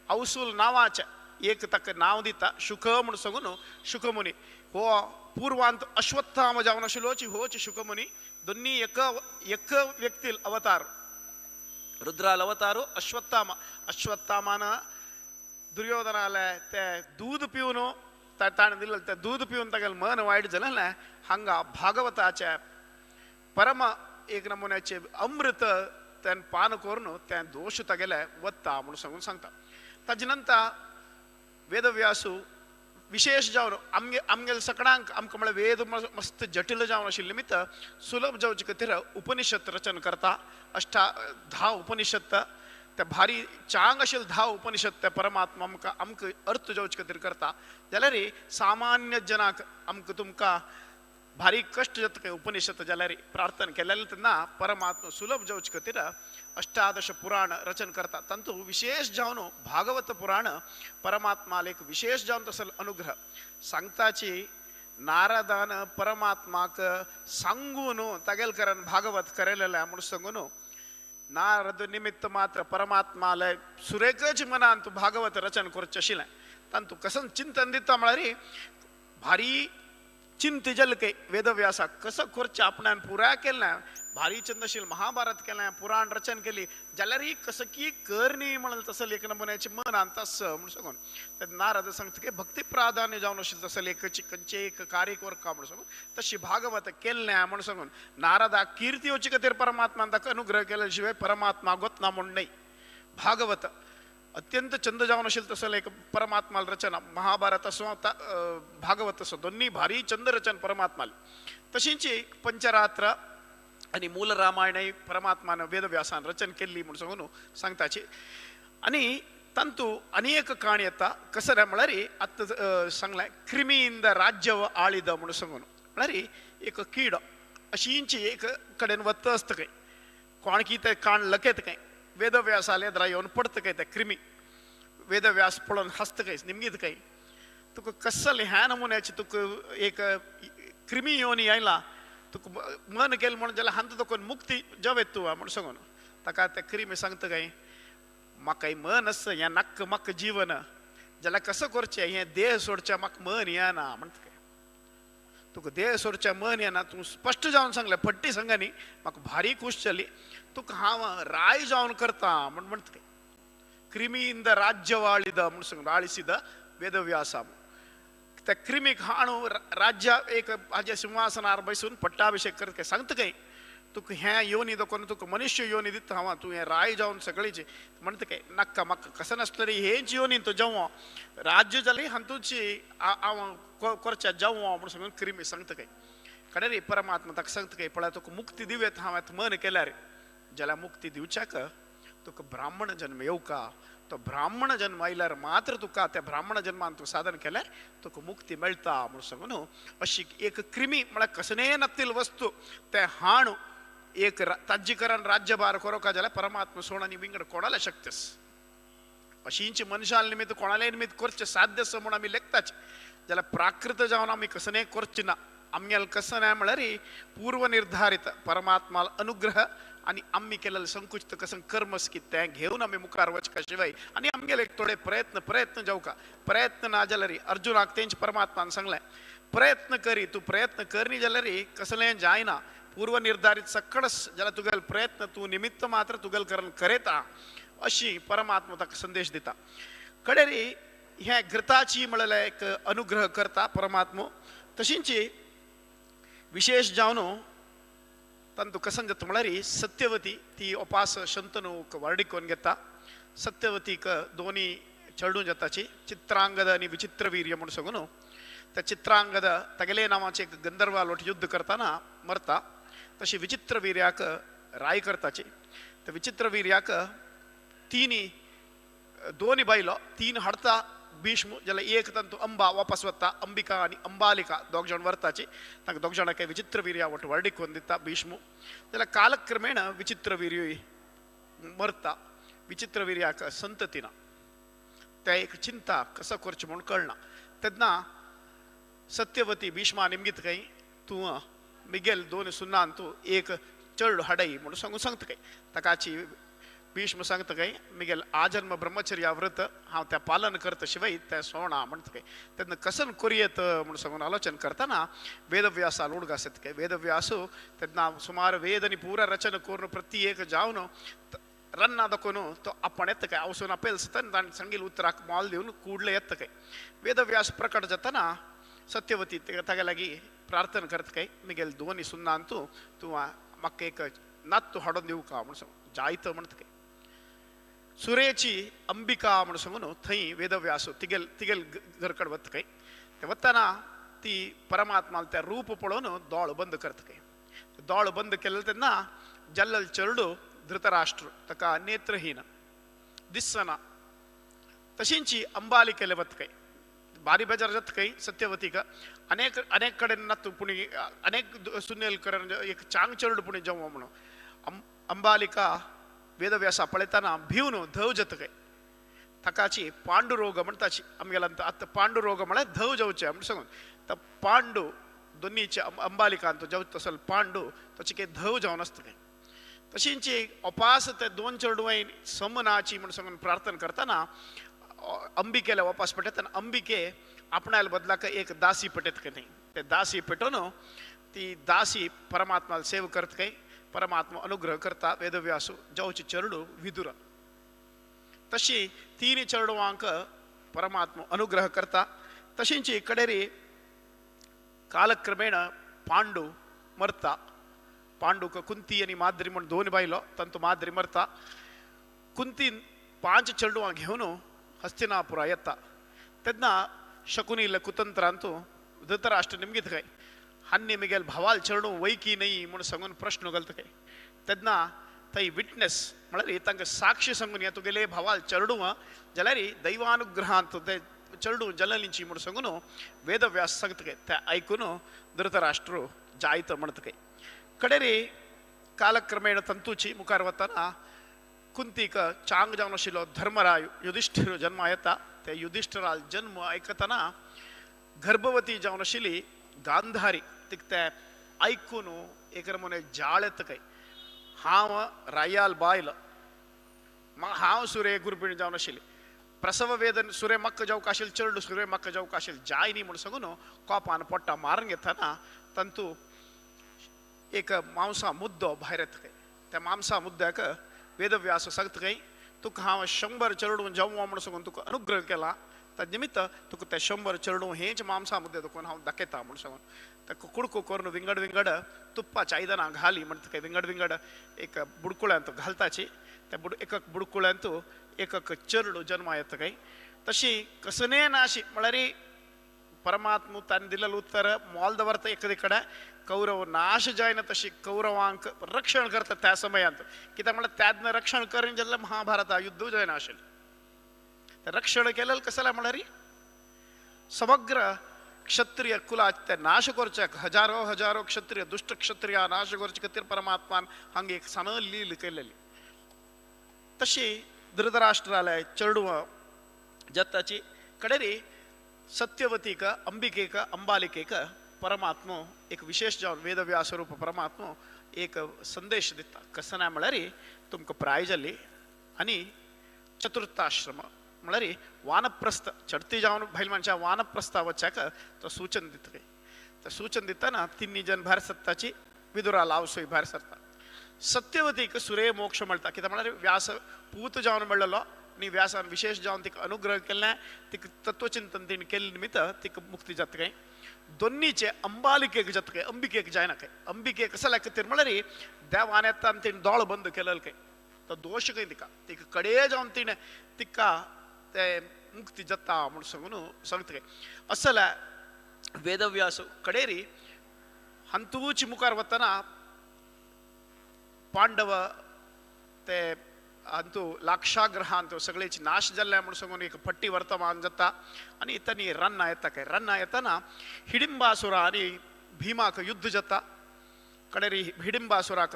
अवसूल नांवाचें एक ताका नांव दिता शुक म्हूण सांगून शुकमुनी. हो पूर्वांत अश्वत्थाम जावन आशिल्लोची होच शुकमुनी. दोन्ही एक एक व्यक्ती अवतार, रुद्राल अवतार अश्वत्थाम. अश्वत्थामान दुर्योधनाले ते दूद पिवन ताणें दिल्लें ते दूद पिवन तागेलें मन वायट जालें. हांगा भागवताचें परम एक नमुन्याचें अमृत तें पान करून तें दोश तागेले वता म्हणून सांगून सांगता. ताजे नंतर वेदव्यासू विशेष जावन आमगे आमगेले सकडांक आमकां म्हळ्यार वेद मस्त जटील जावन आशिल्ले निमित्त सुलभ जावचे खातीर उपनिषद रचन करता. 10 उपनिषद ते भारी चांग आशिल्ले 10 उपनिषद ते परमात्मा आमकां आमकां अर्थ जावचे खातीर करता. जाल्यार सामान्य जनाक आमकां तुमकां भारी कश्ट जाता काय उपनिषद जाल्यार प्रार्थना केलें तेन्ना परमात्मा सुलभ जावचे खातीर 18 पुराण रचन करता. तातूंत विशेष जावन भागवत पुराण परमात्माले एक विशेष जावन तसो अनुग्रह सांगताची. नारदान परमात्माक सांगून तागेल कारण भागवत करलेलें म्हूण सांगून नारद निमित्त मात्र परमात्माले सुरेकच मनान तूं भागवत रचन करचें आशिल्लें. तातूंत कसं चिंतन दिता म्हळ्यार भारी चिंत जलके वेदव्यासाक कसं करचें आपणान पुराय केलें भारी चंदशील महाभारत केलें पुराण रचन केली जाल्यार कसं की करणी म्हणून तसं एक नमुन्याचें मनान तस म्हणून सांगून नारद सांगता की भक्ती प्राधान्य जावन आशिल्लें तसं लेखची खंयचें एक कार्य करका म्हणून सांगून तशी भागवत केल्लें म्हणून सांगून नारदाक किर्ती येवचे खातीर परमात्मान ताका अनुग्रह केल्या शिवाय परमात्मा गोतना म्हूण न्हय. भागवत अत्यंत चंद जावन आशिल्लें तसं एक परमात्माल रचना महाभारत असो भागवत असो दोन्ही भारी चंद रचन परमात्माल. तशींची पंचरात्र आनी मूल रामायणय परमात्मान वेदव्यासान रचन केल्ली म्हूण सांगून सांगताची. आनी तांतू आनी एक काणी येता कसं म्हळ्यार आतां सांगलें क्रिमींद राज्य आळिद म्हणून सांगून म्हळ्यार एक कीड अशींची एक कडेन वत आसता खंय कोण की तें काण लकेत खंय वेदव्यासाले द्रा येवन पडता काय ते क्रिमी. वेदव्यास पळोवन हांसता काय निमगीत काय तुका कसले ह्या नमुन्याची तुका एक क्रिमी येवन आयला तुका मन केलें म्हणून जाल्यार हांतूं तुका मुक्ती जावेत तूं म्हणून सांगून ताका ते क्रिमी सांगता काय म्हाका मन आसा हें नाक्क म्हाका जीवन जाल्यार कसं करचें हें देह सोडचें म्हाका मन येना म्हणटा काय तुका देह सोडचें मन येना तूं स्पश्ट जावन सांगलें फट्टी सांगा न्ही म्हाका भारी खूश जाली तुका हांव राय जावन करता म्हण म्हणटा काय क्रिमींद राज्यवाळिद म्हणून सांगून आळिसिद वेदव्यासा त्या क्रिमीक हाणू राज्य एक हाज्या सिंहासनार बसून पट्टाभिषेक करत काय सांगता काय तुका हें योनी दाखोवन तुका मनुष्य योनी दिता हांव तूं हें राय जावन सगळीची म्हणटा काय नाक्का म्हाका कसं नासलें हेंच योनी तूं जेवो राज्य जालें हातूंची हांव करच्या जेवो म्हणून सांगून क्रिमी सांगता काय कडेन रे परमात्मा ताका सांगता काय पळय तुका मुक्ती दिवयेत हांवें मन केल्यार जाल्यार मुक्ती दिवच्याक तुका ब्राह्मण जन्म येवका तो ब्राह्मण जन्म आयल्यार मात्र तुका त्या ब्राह्मण जन्मान तूं साधन केल्यार तुका मुक्ती मेळटा म्हूण सांगून अशी एक क्रिमी म्हळ्यार कसलेय नातील वस्तू तें हाणू एक ताज्जीकरण राज्यभार करोका जाल्यार परमात्मा सोण आनी विंगड कोणाले शक्तस अशींची मनशां निमित्त कोणाले निमित्त करचें साध्य आसा म्हूण आमी लेखताच जाल्यार प्राकृत जावन आमी कसलेय करचें ना. आमगेलें कसं ना म्हळ्यार पूर्व निर्धारित परमात्मा अनुग्रह आनी आमी केलेलें संकुचित कसं कर्मस की तें घेवन आमी मुखार वचका शिवाय आनी आमगेले थोडे प्रयत्न प्रयत्न जावका प्रयत्न ना जाल्यार अर्जुनाक तेंच परमात्मान सांगलें प्रयत्न करी तूं प्रयत्न करनी जाल्यार कसलें जायना पूर्व निर्धारित सकळस जाल्यार तुगेले प्रयत्न तूं निमित्त मात्र तुगेल करण करता अशी परमात्मा ताका संदेश दिता. कडेरी हें घृताची म्हणलें एक अनुग्रह करता परमात्मो तशींची विशेष जावन तांतू कसन जाता म्हळ्यार सत्यवती ती उपास शंतनूक वर्डिकोवन घेता. सत्यवतीक दोनी चेडूं जाताची चित्रांगद आनी विचित्रवीर्य म्हूण सांगून त्या चित्रांगद तागेले नांवाचे एक गंधर्वा लोट युद्ध करतना मरता. तशी विचित्रवीर्याक राय करताची त्या विचित्रवीर्याक तिनी दोनी बायलो तीन हाडता भीष्म जाल्यार एक तांतू अंबा वापस वता अंबिका आनी अंबालिका दोग जाण व्हरताची तांकां दोग जाणांक विचित्रवीर्या वट वर्डिकोवन दिता भीष्म. जाल्यार कालक्रमेण विचित्रवीर्यूय मरता. विचित्रवीर्याक संतती ना त्या एक चिंता कसो करचें म्हूण कळना. तेन्ना सत्यवती भीष्मा निमगीत काय तूं मिगेल दोन सुनान तूं एक चेडूं हाडय म्हणून सांगून सांगता काय ताकाची भीष्म सांगता काय मिगेल आजन्म ब्रह्मचर्या व्रत हांव त्या पालन करता शिवाय तें सोणा म्हणटा काय. तेन्ना कसन करुयेत म्हूण सांगून आलोचन करतना वेदव्यासा उडगास येता काय. वेदव्यासू तेन्ना सुमार वेद आनी पुरा रचना करून प्रति एक जावन रन्ना दाखोवन तो आपण येता काय आवसून अपेल ताणें सांगिल्लें उतराक मोल दिवन कूडले येता काय. वेदव्यास प्रकट जातना सत्यवती तागे लागीं प्रार्थना करता काय मिगेल दोनी सुन्नान तूं तूं म्हाका एक नात्तू हाडून दिवका म्हूण सांग जायत म्हणटा काय. सुरेची अंबिका म्हूण सांगून थंय वेदव्यास तिगेल तिगेल घरकड वता काय. ते वतना ती परमात्मा त्या रूप पळोवन दोळ बंद करता काय. दोळ बंद केले तेन्ना जल्लल चेडू धृतराष्ट्र ताका नेत्रहीन दिसना. तशींची अंबालिकेले वता काय बारी बेजार जाता काय सत्यवतीक अनेक अनेक कडेन नातू पुणी अनेक सुनेल कडेन एक चांग चेडू पुणी जेवण म्हणून अंबालिका वेदव्यासा पळयतना भिवन धव जाता काय. ताकाची पांडुरोग म्हणटाची आमगेल्या आतां पांडुरोग म्हळ्यार धव जावचें म्हूण सांगून तर पांडू दोनीचे अंबालिकांत जावचो तसो पांडू ताचे काय धव जावन आसता काय. तशींची उपास ते दोन चेडवां समनाची म्हूण सांगून प्रार्थना करतना अंबिकेला वापस पेटयता आनी अंबिके आपणाल्या बदलाक एक दासी पेटयता काय थंय ते दासी पेटोवन ती दासी परमात्माला सेव करता काय. परमात्मा अनुग्रह करता वेदव्यासू जावचे चेडू विदुर तशी तीन चेडवांक परमात्मा अनुग्रह करता. तशींची कडेरी कालक्रमेण पांडू मरता. पांडूक कुंती आनी माद्री म्हूण दोन बायलो तांतू माद्री मरता. कुंतीन 5 चेडवां घेवन हस्तिनापुरा येता. तेन्ना शकुनील कुतंत्रांतू धृतराष्ट्र निमगीत काय हान्नी मिगेल भावाल चेडूं वैकी न्हय म्हूण सांगून प्रश्न घालता काय. तेन्ना थंय विटनेस म्हळ्यार तांकां साक्षी सांगून या तुगेले भावाल चेडूं जाल्यार दैवानुग्रहांत ते चेडूं जलनीची म्हूण सांगून वेदव्यास सांगता काय. ते आयकून धृतराष्ट्र जायत म्हणटा काय. कडेरी कालक्रमेण तंतूची मुखार वतना कुंतीक चांग जावन आशिल्लो धर्मराय युधिष्ठिर जन्म येता. ते युधिष्ठिराल जन्म आयकतना गर्भवती जावन आशिल्ली गांधारी तिका तें आयकून एक नमुने जाळ येता काय. हांव रायाल बायल हांव सुरे गुरबीण जावन आशिल्ली प्रसव वेदन सुरे म्हाका जावंक आशिल्लें चेडूं सुरे म्हाका जावंक आशिल्लें जाय न्ही म्हूण सांगून कोपान पोट्टा मारून घेतना तांतू एक मांसा मुद्दो भायर येता काय. त्या मांसा मुद्द्याक वेदव्यास सांगता काय तुका हांव 100 चेडूं जावं म्हूण सांगून तुका अनुग्रह केला त्या निमित्त तुका ते 100 चेडूं हेच मांसा मुद्दे तुका हांव दाखयता म्हूण सांगून ताका कुडको करून विंगड विंगड तुप्पाच्या आयदनां घाली म्हणटा काय विंगड विंगड एक बुडकुळ्यांत घालताची त्या एक बुडकुळ्यांत एक चेडूं जन्मा येता काय. तशी कसने ना अशी म्हळ्यार परमात्म ताणें दिलेलें उत्तर मोल दवरता एके कडेन कौरव नाश जायना तशी कौरवांक रक्षण करता त्या समयांत कित्याक म्हळ्यार त्यादन रक्षण करून जाल्यार महाभारता युद्ध जायना आशिल्लें. रक्षण केलें कसलें म्हळ्यार समग्र क्षत्रिय कुलाच ते नाश करच्याक हजारो हजारो क्षत्रिय दुश्ट क्षत्रिय नाश करचे खातीर परमात्मान हांगा एक सान लील केलेली. तशी धृतराष्ट्राले चेडवां जाताची कडेरी सत्यवतीक अंबिकेक अंबालिकेक परमात्मो एक विशेष जावन वेदव्यास रूप परमात्मो एक संदेश दिता. कसो ना म्हळ्यार तुमकां प्राय जाली आनी चतुर्थाश्रम म्हळ्यार वानप्रस्थ चडती जावन भायल मनशां वानप्रस्था वच्याक तो सूचन दिता. तो सूचन दितना तिन्नी जन भायर सरताची विदुरा लावसोय भायर सरता. सत्यवतीक सुरे मोक्ष मेळटा. कित्याक म्हळ्यार व्यास पूत जावन मेळ्ळलो आनी व्यासान विशेष जावन तिका अनुग्रह केल्लें, तिका तत्वचिंतन तिणें केल्लें निमित्त तिका मुक्ती जाता काय. दोन्नीचे अंबालिकेक जाता काय, अंबिकेक जायना काय. अंबिकेक कसल्या खातीर म्हळ्यार देवान येता आनी तिणें दोळो बंद केलेलो काय, तो दोश खंय तिका, तिका कडे जावन तिणें तिका ते मुक्ती जाता म्हूण सांगून सांगता काय. असल्या वेदव्यास कडेरी हंतूच मुखार वतना पांडव ते अंतू लाक्षाग्रहांत सगळेची नाश जाल्ले म्हूण सांगून एक पट्टी वर्तमान जाता आनी तांणी रन्ना येता काय. रन्ना येतना हिडिंबासुरा आनी भीमाक युद्ध जाता. कडेरी हिडिंबासुराक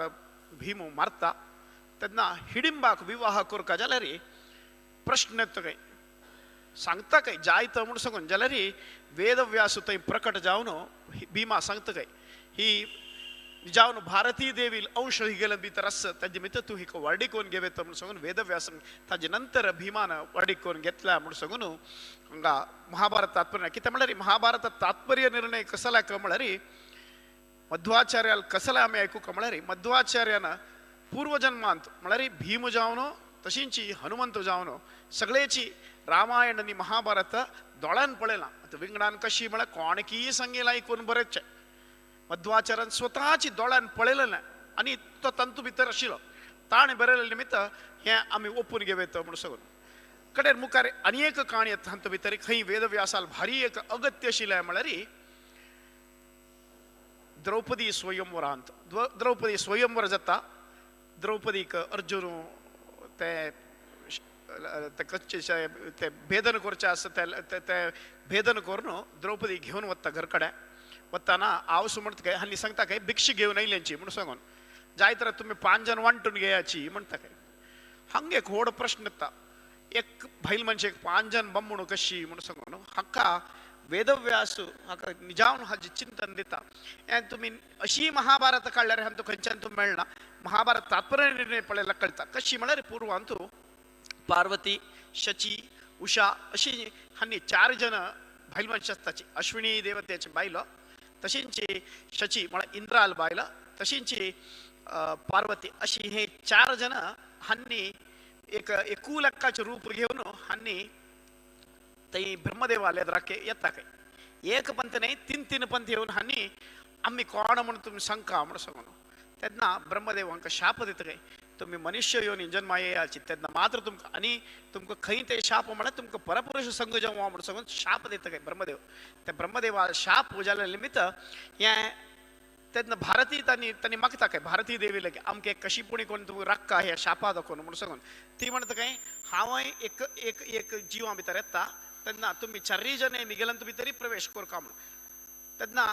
भीम मारता तेन्ना हिडिंबाक विवाह करका जाल्यार प्रश्न येता काय, सांगता काय जायत म्हूण सांगून जाल्यार वेदव्यास थंय प्रकट जावन भीमा सांगता काय ही जावन भारती देवी अंश ही गेले भितर आसा ताजे निमित्त तूं हिका वर्डी करून घेवता म्हूण सांगून वेदव्यास ताजे नंतर भीमान वर्डी करून घेतला म्हूण सांगून हांगा महाभारत तात्पर्य. कितें म्हळ्यार महाभारत तात्पर्य निर्णय कसला म्हळ्यार मध्वाचार्याल कसला आमी आयकूंक म्हळ्यार मध्वाचार्यान पूर्वजन्मांत म्हळ्यार भीम जावन तशींची हनुमंत जावन सगळेची रामायण आनी महाभारत दोळ्यान पळयलां. आतां विंगडान कशी म्हळ्यार कोणकीय सांगिलां आयकून बरेंचें मध्वाचार्यान स्वताची दोळ्यान पळयलें ना आनी तो तांतू भितर आशिल्लो ताणें बरयलें निमित्त हें आमी ओपून घेवता म्हूण सांगून कडेर मुखार आनी एक काणी येता तातूंत भितर खंय वेदव्यासाल भारी एक अगत्य आशिल्लें म्हळ्यार द्रौपदी स्वयंवरांत द्रौपदी स्वयंवर जाता. द्रौपदीक अर्जुन ते कच्चे ते भेदन करचें आसा ते भेदन करून द्रौपदी घेवन वता घर कडेन. वतना आवस म्हणटा काय हांणी सांगता काय भिक्षा घेवन आयल्यांची म्हूण सांगून जाय तर तुमी पांच जाण वांटून घेयाची म्हणटा काय. हांगा एक व्हड प्रश्न येता, एक भायल मनशेक पांच जाण बामणू कशी म्हूण सांगून हाका वेदव्यास हाका निजावन हाजें चिंतन दिता. हें तुमी अशी महाभारत काडल्यार हांतू खंयच्यान तुमी मेळना. महाभारत तात्पर्य निर्णय पळयल्यार कळटा कशी म्हळ्यार पूर्वांतू पार्वती शची उषा अशी हांणी चार जण भायल मनशां आसताची. अश्विनी देवतेची बायलो तशींची शची म्हळ्यार इंद्राल बायल तशींची पार्वती अशी हे चार जण हांणी एक एकूलक्काचें रूप घेवन हांणी थंय ब्रह्मदेवाले राखे येता काय. एक पंथ न्हय तीन तीन पंथ येवन हांणी आमी कोण म्हूण तुमी सांगका म्हूण सांगून तेन्ना ब्रह्मदेव हांकां शाप दिता काय तुमी मनुष्य येवन जन्मा येयाची तेन्ना मात्र तुमकां आनी तुमकां खंय ते शाप म्हळ्यार तुमकां परपुरुष संघ जावं म्हूण सांगून शाप दिता काय ब्रह्मदेव. ते ब्रह्मदेवा शाप जाल्या निमित्त हें तेन्ना भारती तांणी तांणी मागता काय भारती देवी लागी आमकां एक कशी पुणी कोण तुमकां राखका ह्या शापा दाखोवन म्हूण सांगून ती म्हणटा काय हांवय एक एक एक जिवा भितर येता तेन्ना तुमी चारूय जण मिगेल्यान तुमी तरी प्रवेश करका म्हूण. तेन्ना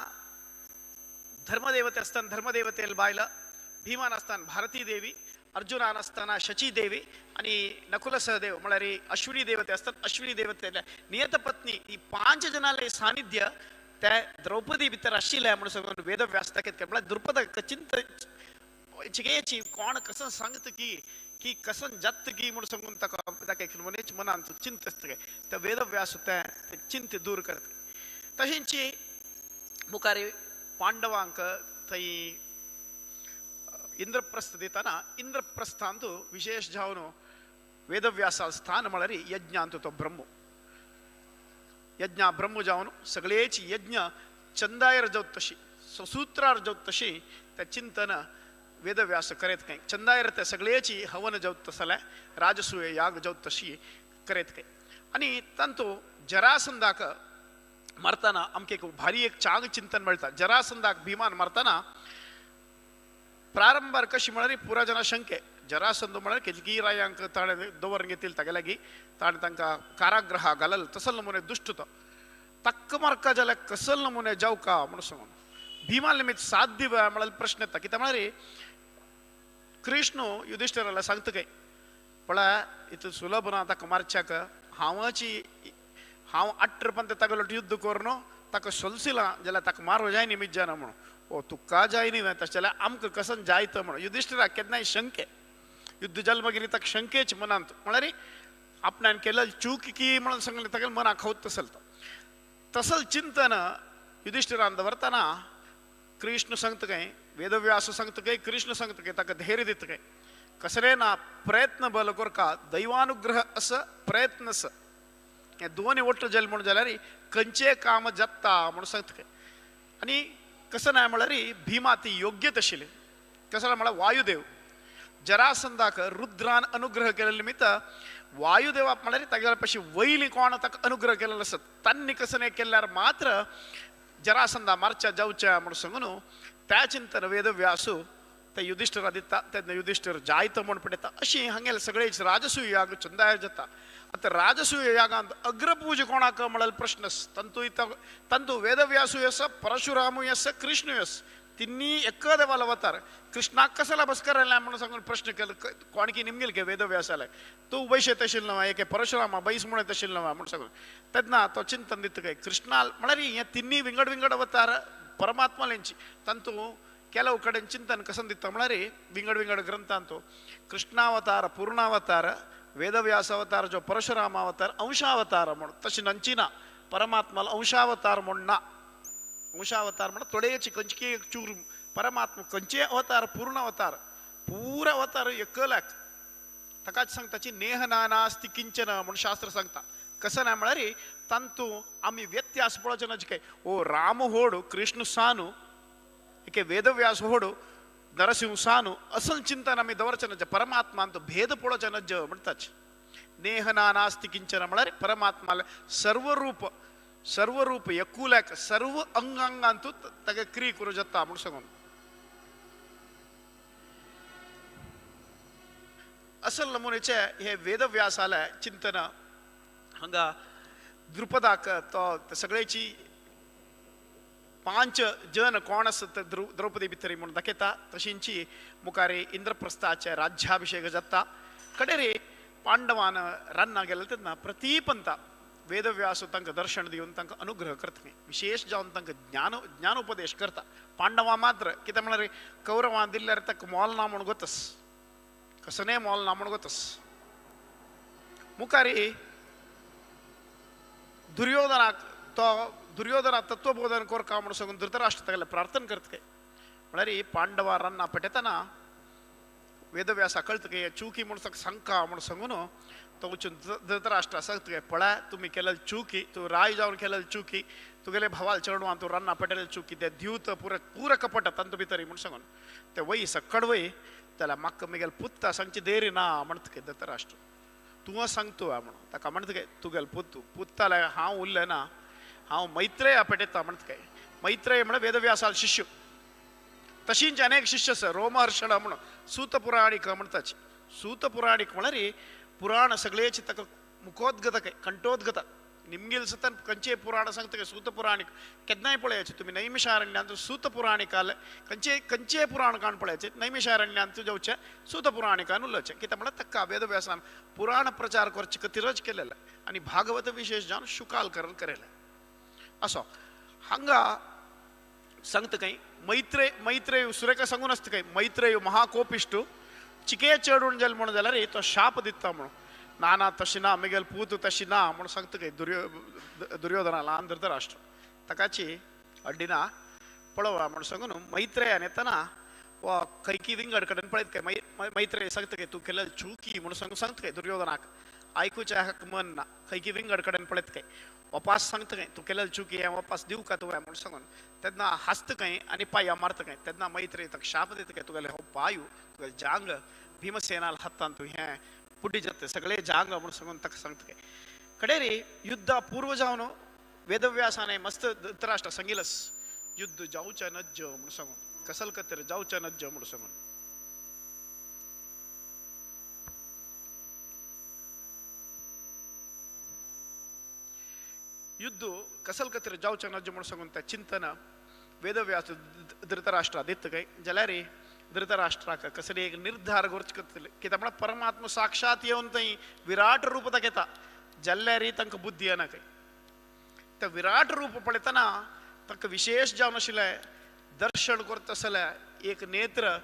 धर्मदेवते आसतना धर्मदेवतेल बायल, भीमान आसतना भारती देवी, अर्जुनान आसतना शची देवी आनी नकुल सहदेव म्हळ्यार अश्विनी देवते आसतात अश्विनी देवतेल्या नियतपत्नी ही पांच जणांले सानिध्य त्या द्रौपदी भितर आशिल्लें म्हूण सांगून वेदव्यास ताका म्हळ्यार द्रुपद चिंत चिगेची कोण कसं सांगता की की कसं जात की म्हूण सांगून ताका ताका एक मनेच मनांत चिंत आसता काय त्या वेदव्यास तें चिंत दूर करता. तशेंच मुखार पांडवांक थंय इंद्रप्रस्थ दितना इंद्रप्रस्थांत विशेष जावन वेदव्यासा स्थान म्हळ्यार यज्ञांत तो ब्रह्म यज्ञ ब्रह्म जावन सगळेच यज्ञ चंदायर जावत तशी ससूत्रार जावत तशी त्या चिंतन वेदव्यास करीत काय चंदायर ते सगळेची हवन जावत तसले राजसूय याग जावत तशी करीत काय. आनी तांतू जरासंधाक मारतना आमकां एक भारी एक चांग चिंतन मेळटा. जरासंधाक भीमान मारतना प्रारंभार कशी म्हळ्यार पुरा जना शंके जरासंध म्हळ्यार केजगी रायांक ताणें दवरून घेतिल्लें तागे लागीं ताणें तांकां कारागृहा घालल तसल नमुने दुश्ट तो ताक्क मारका जाल्यार कसल नमुने जावका म्हणून सांगून भीमा निमित्त साध्य म्हळ्यार प्रश्न येता. कित्याक म्हळ्यार कृष्ण युधिष्ठिराला सांगता काय पळय इतलें सुलभ ना ताका मारच्याक हांवाची हांव अठरा पंत तागेलो युद्ध करून ताका सोलसिला जाल्यार ताका मारो जाय निमित्त जायना म्हणून ओ तुका जाय न्ही तशें जाल्यार आमकां कसन जायत म्हणून युधिष्ठिराक केन्नाय शंके युद्ध जालें मागीर ताका शंकेच मनांत म्हळ्यार आपणान केलें चूक की म्हणून सांगलें तागेलें मनाक खवत तसल तो तसल चिंतन युधिष्ठिरान दवरतना कृष्ण सांगता काय वेदव्यास सांगता काय कृष्ण सांगता काय ताका धैर्य दिता काय कसले ना प्रयत्न बल करका दैवानुग्रह अस प्रयत्न अस हे दोनूय वट्ट जालें म्हणून जाल्यार खंयचें काम जाता म्हणून सांगता काय. आनी कसं ना म्हळ्यार भीमा ती योग्यत आशिल्ली कसं म्हळ्यार वायुदेव जरासंधाक रुद्रान अनुग्रह केलेले निमित्त वायुदेवाक म्हळ्यार तागेल्या पशी वयली कोण ताका अनुग्रह केलेलो आसत तांणी कसं नाही केल्यार मात्र जरासंधा मारच्या जावच्या म्हणून सांगून त्या चिंतन वेदव्यासू ते युधिष्ठिरा दिता तेन्ना युधिष्ठिर जायत म्हूण पडयता. अशी हांगेले सगळे राजसूय याग चंदाय जाता. आतां राजसूय यागांत अग्रपूज कोणाक म्हळ्यार प्रश्न तंतू तंतू वेदव्यासूय आसा परशुरामूय आसा कृष्णूय आसा तिन्ही एका देवाला अवतार कृष्णाक कसला बसकर आयला म्हणून सांगून प्रश्न केलो कोणकी निमगेल के वेदव्यासाले तूं वैश येत आशिल्लो न्हय एके परशुरामा बैस म्हूण येत आशिल्लो न्हय म्हणून सांगून तेन्ना तो चिंतन दिता काय कृष्णा म्हळ्यार हे तिन्ही विंगड विंगड अवतार परमात्मालेंची तांतू ಕೆಲವು ಕಡೆ ಚಿಂತನೆ ಕಸನ್ ದಿತ್ತ म्हळ्यार विंगड विंगड ग्रंथांतो कृष्णावतार पूर्णावतार वेदव्यास अवतार जो परशुराम अवतार अंशावतार म्हणून तशी नंची ना परमात्माला अंशावतार म्हूण ना अंशावतार म्हणून थोडेच खंयची एक चूर परमात्मा खंयचे अवतार पूर्ण अवतार पूरा अवतार एकलाक ताकाच सांगताची नेह नानास्ति किंचन म्हणून शास्त्र सांगता. कसं ना म्हळ्यार तांतू आमी व्यत्यास पळोवचें ना काय ओ राम होडू कृष्ण सानू एके वेदव्यास होडू नरसिंह सानू असल चिंतन आमी दवरचें नज परमात्मान भेद पळोवचें नज म्हणटाच नेह नानास्ति किंचन म्हळ्यार परमात्माले सर्वरूप सर्वरूप एकूल्याक सर्व अंगांगांतू ताका क्रिय करूं जाता म्हणून सांगून असल नमुनेचे हे वेदव्यासाले चिंतन हांगा द्रुपदाक तो सगळ्याची पांच जन कोण आसत द्रौपदी भितर म्हणून दाखयता. तशींची मुखार इंद्रप्रस्थाचे राज्याभिषेक जाता. कडेरे पांडवान रान्ना गेले तेन्ना प्रतिपंता वेदव्यास तांकां दर्शन दिवन तांकां अनुग्रह करता विशेष जावन तांकां ज्ञानोपदेश करता. पांडवा मात्र कितें म्हळ्यार कौरवान दिल्यार ताका मोल ना म्हूण गोतस कसने मोल ना म्हूण गोतस. मुखार दुर्योधनाक तो दुर्योधना तत्वबोधन करका म्हणून सांगून धृतराष्ट्र तागेलें प्रार्थना करता काय म्हळ्यार पांडवा रान्ना पेटयतना वेदव्यासा कळटा काय चुकी म्हणून सांगका म्हणून सांगून तो वचून धृतराष्ट्र सांगता काय पळय तुमी केलेली चुकी तूं राय जावन केलेली चुकी तुगेले भावाल चेडवान तूं रान्ना पेटयलेली चुकी ते द्यूत पुरा पुरा कपट तांतू भितर म्हणून सांगून ते वय सकड वय त्याला म्हाका म्हगेले पुत्ता सांगची देरी ना म्हणटा काय धृतराष्ट्र तूं सांगतो म्हणून ताका म्हणटा काय तुगेले पुत पुत्ताले हांव उरलें ना हांव मैत्रेय पेटयता म्हणटा काय मैत्रेय म्हळ्यार वेदव्यासाल शिष्य तशींच अनेक शिष्य आसा रोमहर्षण म्हणून सूतपुराणीक म्हणटाच सूतपुराणीक म्हळ्यार पुराण सगळेच ताका मुखोद्गत काय कंठोद्गत निमगेल सतन खंयचे पुराण सांगता काय सूतपुराणीक केन्नाय पळयाचे तुमी नैमिषारण्यांत सूतपुराणिकाल खंयचे खंयचे पुराण काण पळयाचे नैमिषारण्यांत जावचें सूतपुराणिकान उलोवचें कित्याक म्हळ्यार ताका वेदव्यासान पुराण प्रचार करचे खातीरच केलेलें आनी भागवत विशेष जावन शुकाल करून केलें. असो हांगा सांगता काय मैत्रेय मैत्रेय सुरेखा सांगून आसता काय मैत्रेय महाकोपिश्ट चिके चेडून जालें म्हणून जाल्यार तो शाप दिता म्हणून ना ना तशी ना म्हगेले पूत तशी ना म्हणून सांगता काय दुर्योधना ल्हान धृतराष्ट्र ताकाची अड्डिना पळोवया म्हणून सांगून मैत्रेयान येतना वा खंयकी विंगड कडेन पळयत काय मैत्रेय सांगता काय तूं केलेली चुकी म्हणून सांगून सांगता काय दुर्योधनाक आयकुचें हाका मन ना खंयकी विंगड कडेन पळयत काय वापास सांगता काय तूं केलेली चुकी हें वापास दिवं का तुवें म्हणून सांगून तेन्ना हांसता काय आनी पांया मारता काय तेन्ना मैत्रेय ताका शाप दिता काय तुगेलें हो पांय तुगेलें जांग भीमसेनाल हातान तूं हें पुटी जाता सगळे जांग म्हणून सांगून ताका सांगता काय. कडेरी युद्धा पूर्व जावन वेदव्यासाने मस्त धृतराष्ट्र सांगिलस युद्ध जावचें नज्ज म्हणून सांगून कसल कतर जावचें नज्ज म्हणून सांगून. युद्ध कसल कतिर जावचें ना म्हूण सांगून तें चिंतन वेदव्यास धृतराष्ट्रा दित काय जाल्यार धृतराष्ट्राक कसली एक निर्धार करचे करतले कित्याक म्हळ्यार परमात्मा साक्षात येवन थंय विराट रूप दाखयता जाल्यार तांकां बुद्धी येना काय. त्या विराट रूप पळयतना तांकां विशेष जावन आशिल्लें दर्शन करता आसल्यार एक नेत्र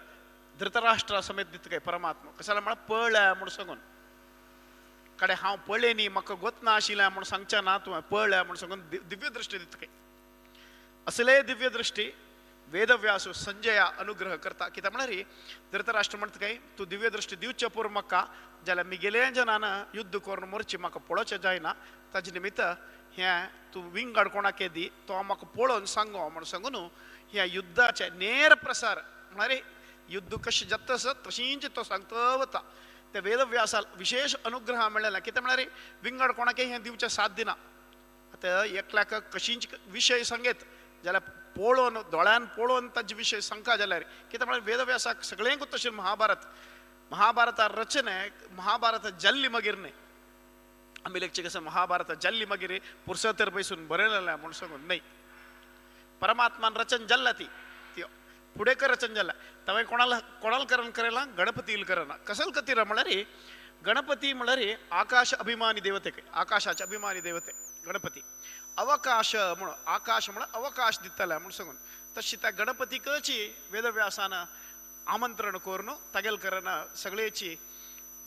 धृतराष्ट्रा समेत दिता काय परमात्मा कशाला म्हळ्यार पळ्ळ्या म्हूण सांगून कडे हांव पळय न्ही म्हाका गोत ना आशिल्लें म्हूण सांगचें ना तुवें पळ्ळ्या म्हूण सांगून दिव्य दृश्टी दिता काय. असले दिव्य दृश्टी वेदव्यासु संजया अनुग्रह करता कित्याक म्हळ्यार धृतराष्ट्र म्हणटा काय तूं दिव्य दृश्टी दिवचे पूर्व म्हाका जाल्यार मिगेले जनान युद्ध करून मरचें म्हाका पळोवचें जायना ताजे निमित्त हें तूं विंगड कोणाक दी तो म्हाका पळोवन सांगो म्हूण सांगून ह्या युद्धाचें नेर प्रसार म्हळ्यार युद्ध कशें जाता आसा तशींच तो सांगता वता. ते वेदव्यासा विशेष अनुग्रह मेळ्ळें कितें म्हळ्यार विंगड कोणाक हें दिवचें साध्य ना. आतां एकल्याक कशींच विशय सांगेत जाल्यार पळोवन दोळ्यान पळोवन ताजे विशय सांगता जाल्यार कितें म्हळ्यार वेदव्यासाक सगळें तशें महाभारत महाभारता रचने महाभारत जाल्ली मागीर न्हय आमी लेगचे कसं महाभारत जाल्ली मागीर पुरसतर बैसून बरयलें म्हूण सांगून न्हय परमात्मान रचन जाल्ला ती ती फुडें रचन जाला तवें कोणाला कोणाल करण करेला गणपतील करना कसल कतीर म्हळ्यार गणपती म्हळ्यार आकाश अभिमानी देवते आकाशाचे अभिमानी देवते गणपती अवकाश म्हणून आकाश म्हळ्यार अवकाश दितले म्हूण सांगून तशी त्या गणपतीकची वेदव्यासान आमंत्रण करून तागेल करना सगळेची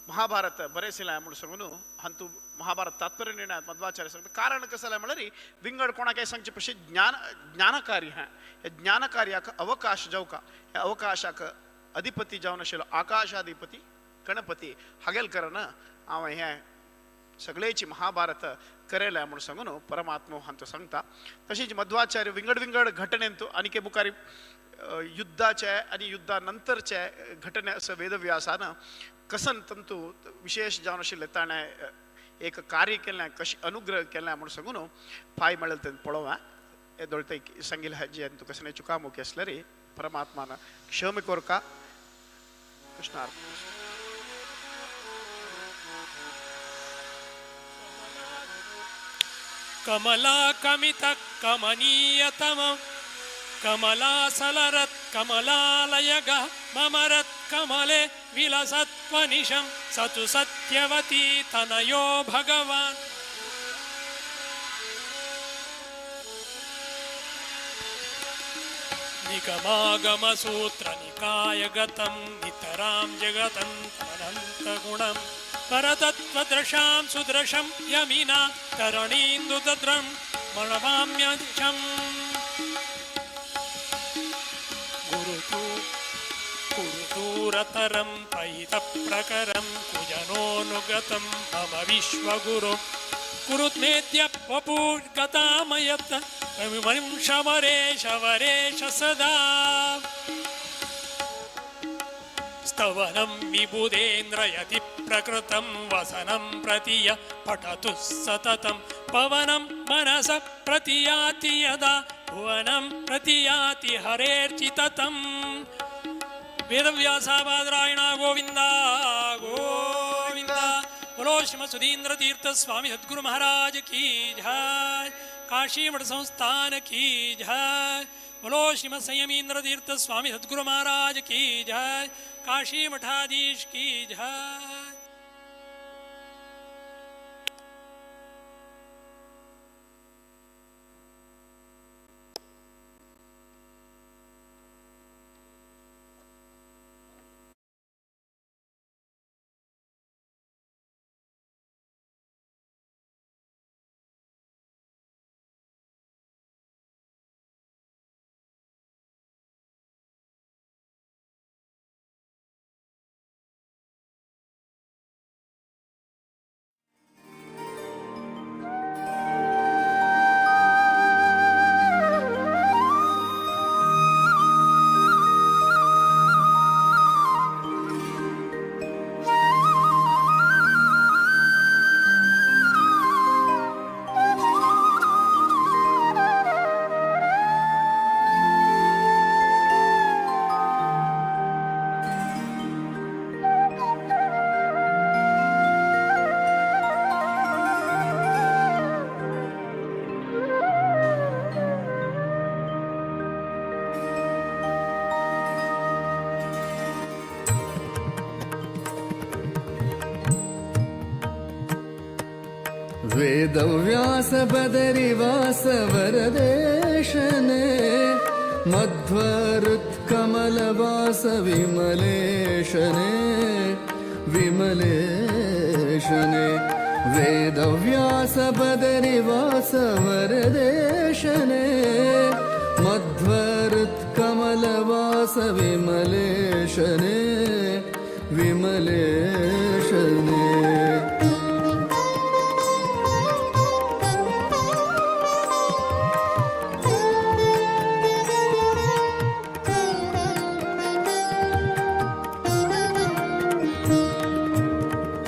महाभारत बरेसिलाय म्हूण सांगून हांतू महाभारत तात्पर्य निर्णयात मध्वाचार्य सांगता. कारण कसं म्हळ्यार विंगड कोणाक सांगचे पशी ज्ञान ज्ञानकार्य हें हे ज्ञानकार्याक अवकाश जावका ह्या अवकाशाक अधिपती जावन आशिल्लो आकाशाधिपती गणपती हागेल करन हांव हें सगळेची महाभारत करेल्या म्हूण सांगून परमात्मा हांचो सांगता. तशीच मध्वाचार्य विंगड विंगड घटनेंतू आनीक मुखार युद्धाचे आनी युद्धा नंतरचे घटने असं वेदव्यासान कसन तंतू विशेष जावन आशिल्लें ताणें एक कार्य केलें कशें अनुग्रह केलें म्हूण सांगून फाय मेळ्ळें तें पळोवया हे दोळते सांगिल्लें हाजी आनी तुका कसलें चुकामुकी आसल्यार परमात्मान क्षम कोरका. कृष्णार्पण. कमला कमित कमनीयतम कमलासलरत् कमलालयग ममरत् कमले विलसत्वनिशं स तु सत्यवती तनयो भगवान्. निगमागमसूत्रनिकायगतं नितरां जगतं अनन्तगुणं परतत्त्वदृशां सुदृशं यमिना तरणीन्दुदद्रं प्रणमाम्यदिशम्. गुरुतु कुरुदूरतरं पयितप्रकरं कुजनोऽनुगतं मम विश्वगुरु कुरुत्मेद्य वपुर्गतामयत वंशवरेश वरेश सदा. स्तवनं विबुधेन्द्रयति प्रकृतं वसनं प्रतिय पठतु सततं पवनं मनस प्रतियाति यदा भुवनं प्रतियाति हरेर्चिततम्. वेदव्यासाबादरायण गोविंद गोविंद. बोलो श्रीमद सुधींद्र तीर्थ स्वामी सद्गुरु महाराज की जय. काशी मठ संस्थान की जय. बोलो श्रीमद संयमींद्र तीर्थ स्वामी सद्गुरु महाराज की जय. काशी मठाधीश की जय. वेदव्यास बदरिवास वरदेशने मध्वहृत्कमलवास विमलेशने विमलेशने। वेदव्यास बदरिवास वरदेशने मध्वहृत्कमलवास विमलेशने विमलेशने।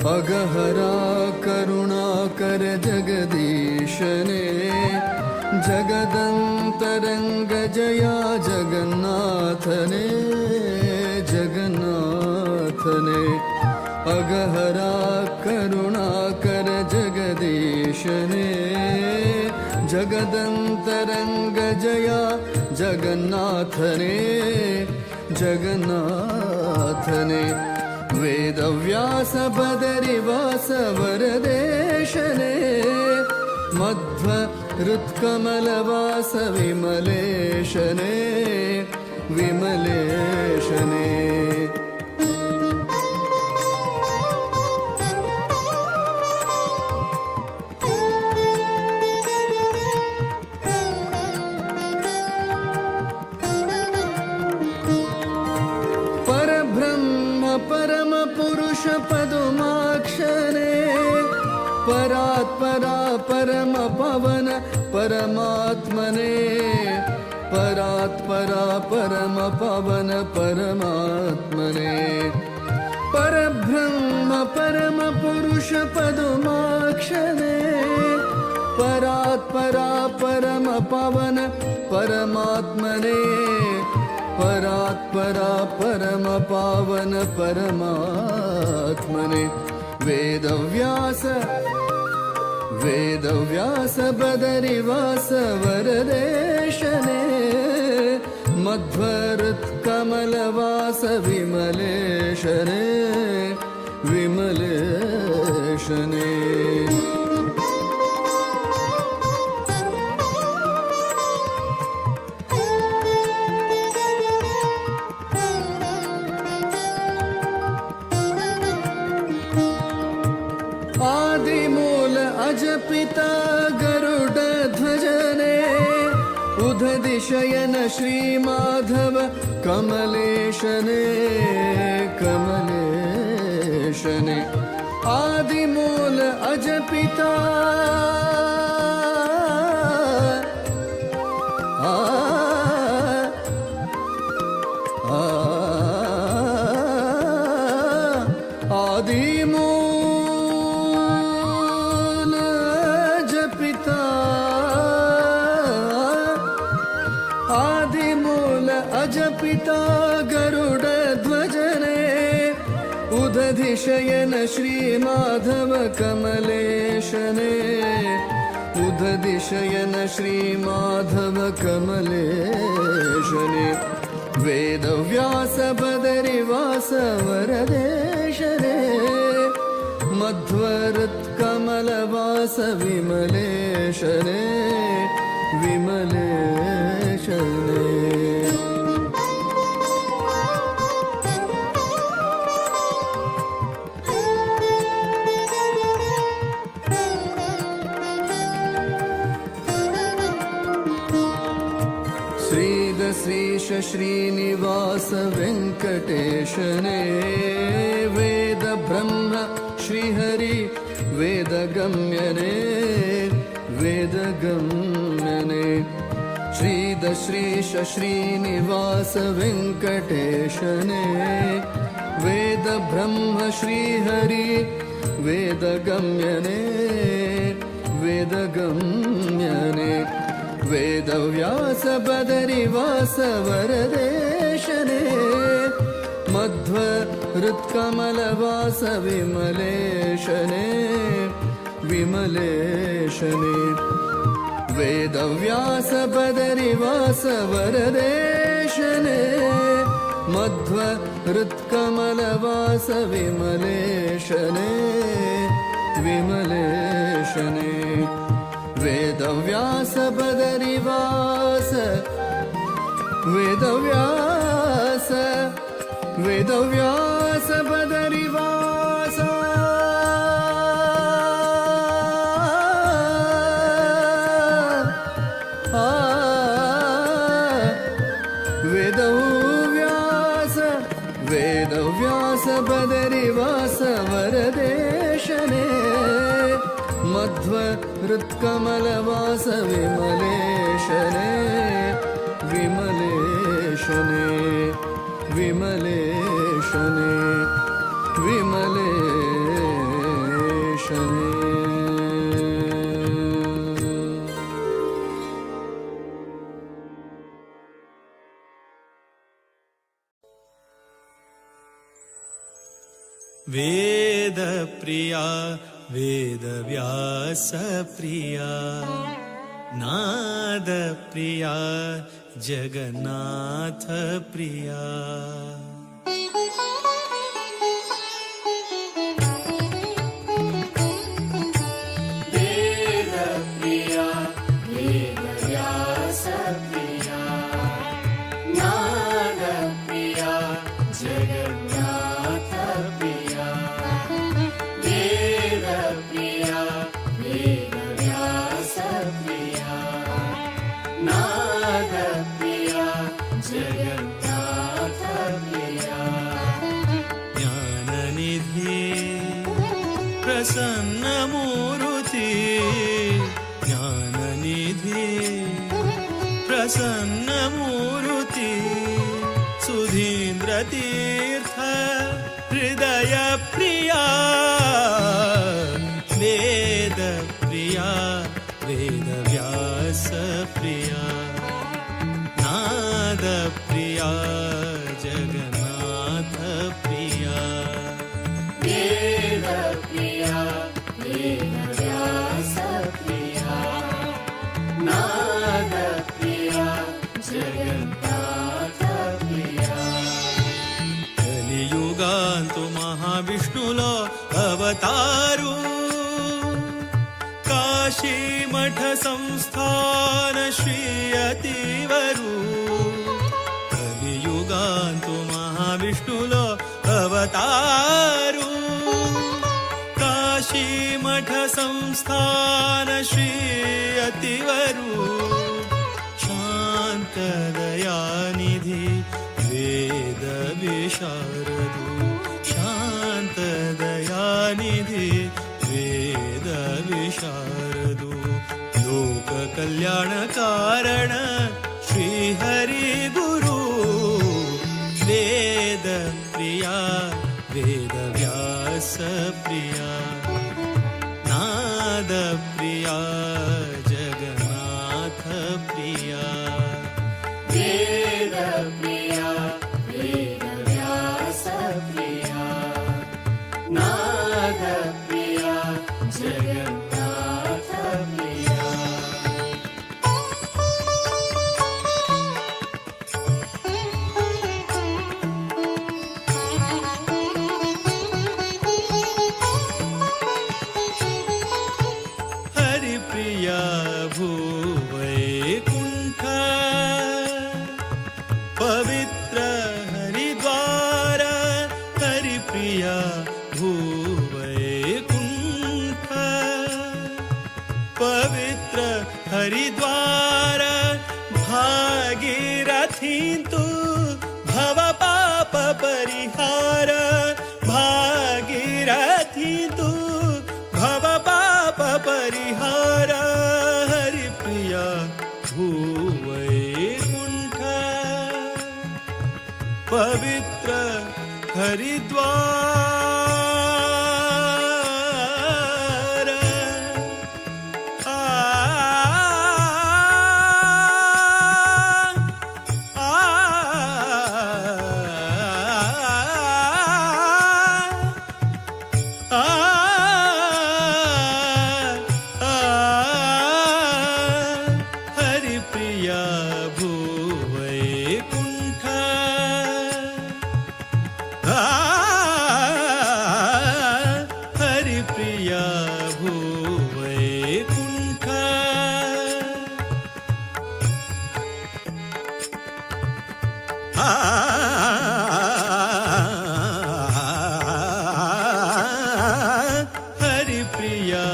अगहरा करुणाकर जगदीशने जगदन्तरङ्ग जया जगन्नाथने जगन्नाथने। अगहरा करुणाकर जगदीशने जगदन्तरङ्ग जया जगन्नाथने जगन्नाथने। वेदव्यास बदरिवास वरदेशने मध्वहृत्कमलवास विमलेशने विमलेशने। परब्रह्म परम पुरुष पदुमाक्षरे परात्परा परम पवन परमात्मने परात्परा परम पवन परमात्मने। परब्रह्म परम पुरुष पदुमाक्षरे परात्परा परम पवन परमात्मने परात्परा परम पावन परमात्मने। वेदव्यास वेदव्यास बदरिवास वरदेशने मध्वहृत्कमलवास विमलेशने विमलेशने। आदिमूल अजपिता गरुड ध्वजने उदधिशयन श्री माधव कमलेशने कमलेशने। आदिमूल अजपिता आ आ आदिमूल अजपिता आदिमूल अजपिता गरुड ध्वजने उदधिशयन श्री माधव कमलेशने उदधिशयन श्री माधव कमलेशने। वेदव्यास बदरिवास वरदेशने मध्वहृत्कमलवास विमलेशने विमलेशने। श्रीदश्रीश श्रीनिवास वेङ्कटेशने वेद ब्रह्म श्रीहरि वेदगम्यने वेदगम्यने। श्रीदश्रीश श्रीनिवास वेङ्कटेशने वेद ब्रह्म श्रीहरि वेदगम्यने वेदगम्यने। वेदव्यास बदरिवास वरदेशने मध्वहृत्कमलवास विमलेशने विमलेशने। वेदव्यास बदरिवास वरदेशने मध्वहृत्कमलवास विमलेशने विमलेशने। वेदव्यास बदरिवास वेदव्यास वेदव्यास बदरिवास वेदव्यास वेदव्यास बदरिवास वरदेशने। मध्व हृत्कमलवास विमलेशने विमलेशने विमलेशने विमलेशने। वेदप्रिया वेदव्यासप्रिया नादप्रिया जगन्नाथप्रिया। वेदप्रिया वेदव्यासप्रिया नादप्रिया जगन्नाथप्रिया। वेदप्रिया वेदव्यासप्रिया नादप्रिया जगन्नाथप्रिया। ज्ञाननिधि प्रसन्नमूर्ति ज्ञाननिधि प्रसन्नमूर्ति सुधीन्द्रतीर्थ हृदयप्रिया। वेदप्रिया वेदव्यासप्रिया नादप्रिया जगन्नाथप्रिया। वेदप्रिया वेदव्यासप्रिया नादप्रिया जगन्नाथप्रिया। కలియుగాంతు మహావిష్ణులో అవతారు కాశీమఠ సంస్థాన శ్రీయతివరు। కలియుగాంతు మహావిష్ణులో అవతారు కాశీమఠ సంస్థాన శ్రీయతివరు। శాంత దయానిధి వేద విశారదు శాంత దయానిధి వేద విశారదు లోక కళ్యాణ కారణ శ్రీ హరి గురు। వేద ప్రియా వేద వ్యాస ప్రియా నాద ప్రియా జగన్నాథ ప్రియా। वेदप्रिया वेदव्यासप्रिया नादप्रिया जगन्नाथप्रिया। हरिप्रिया भूवैकुण्ठ पवित्र हरिद्वार हरिप्रिया भूवैकुण्ठ पवित्र हरिद्वार भागीरथीन्तु भव पाप परिहार भागीरथीन्तु भव पाप परिहार हरिप्रिया भूवैकुण्ठ पवित्र हरिद्वार। आ आ आ आ हरिप्रिया भूवैकुण्ठ। आ हरिप्रिया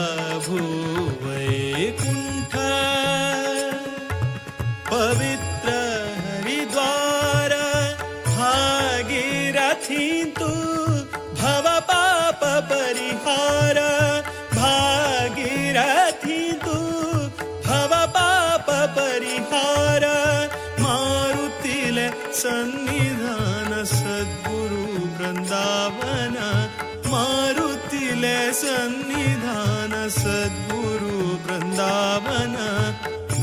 भूवैकुण्ठ पवित्र हरिद्वार भागीरथी तु भव पाप परिहार भागीरथी तु भव पाप परिहार मारुतिले सन्निधान सद्गुरु वृंदावन मारुतिले सन्निधान सद्गुरु वृंदावन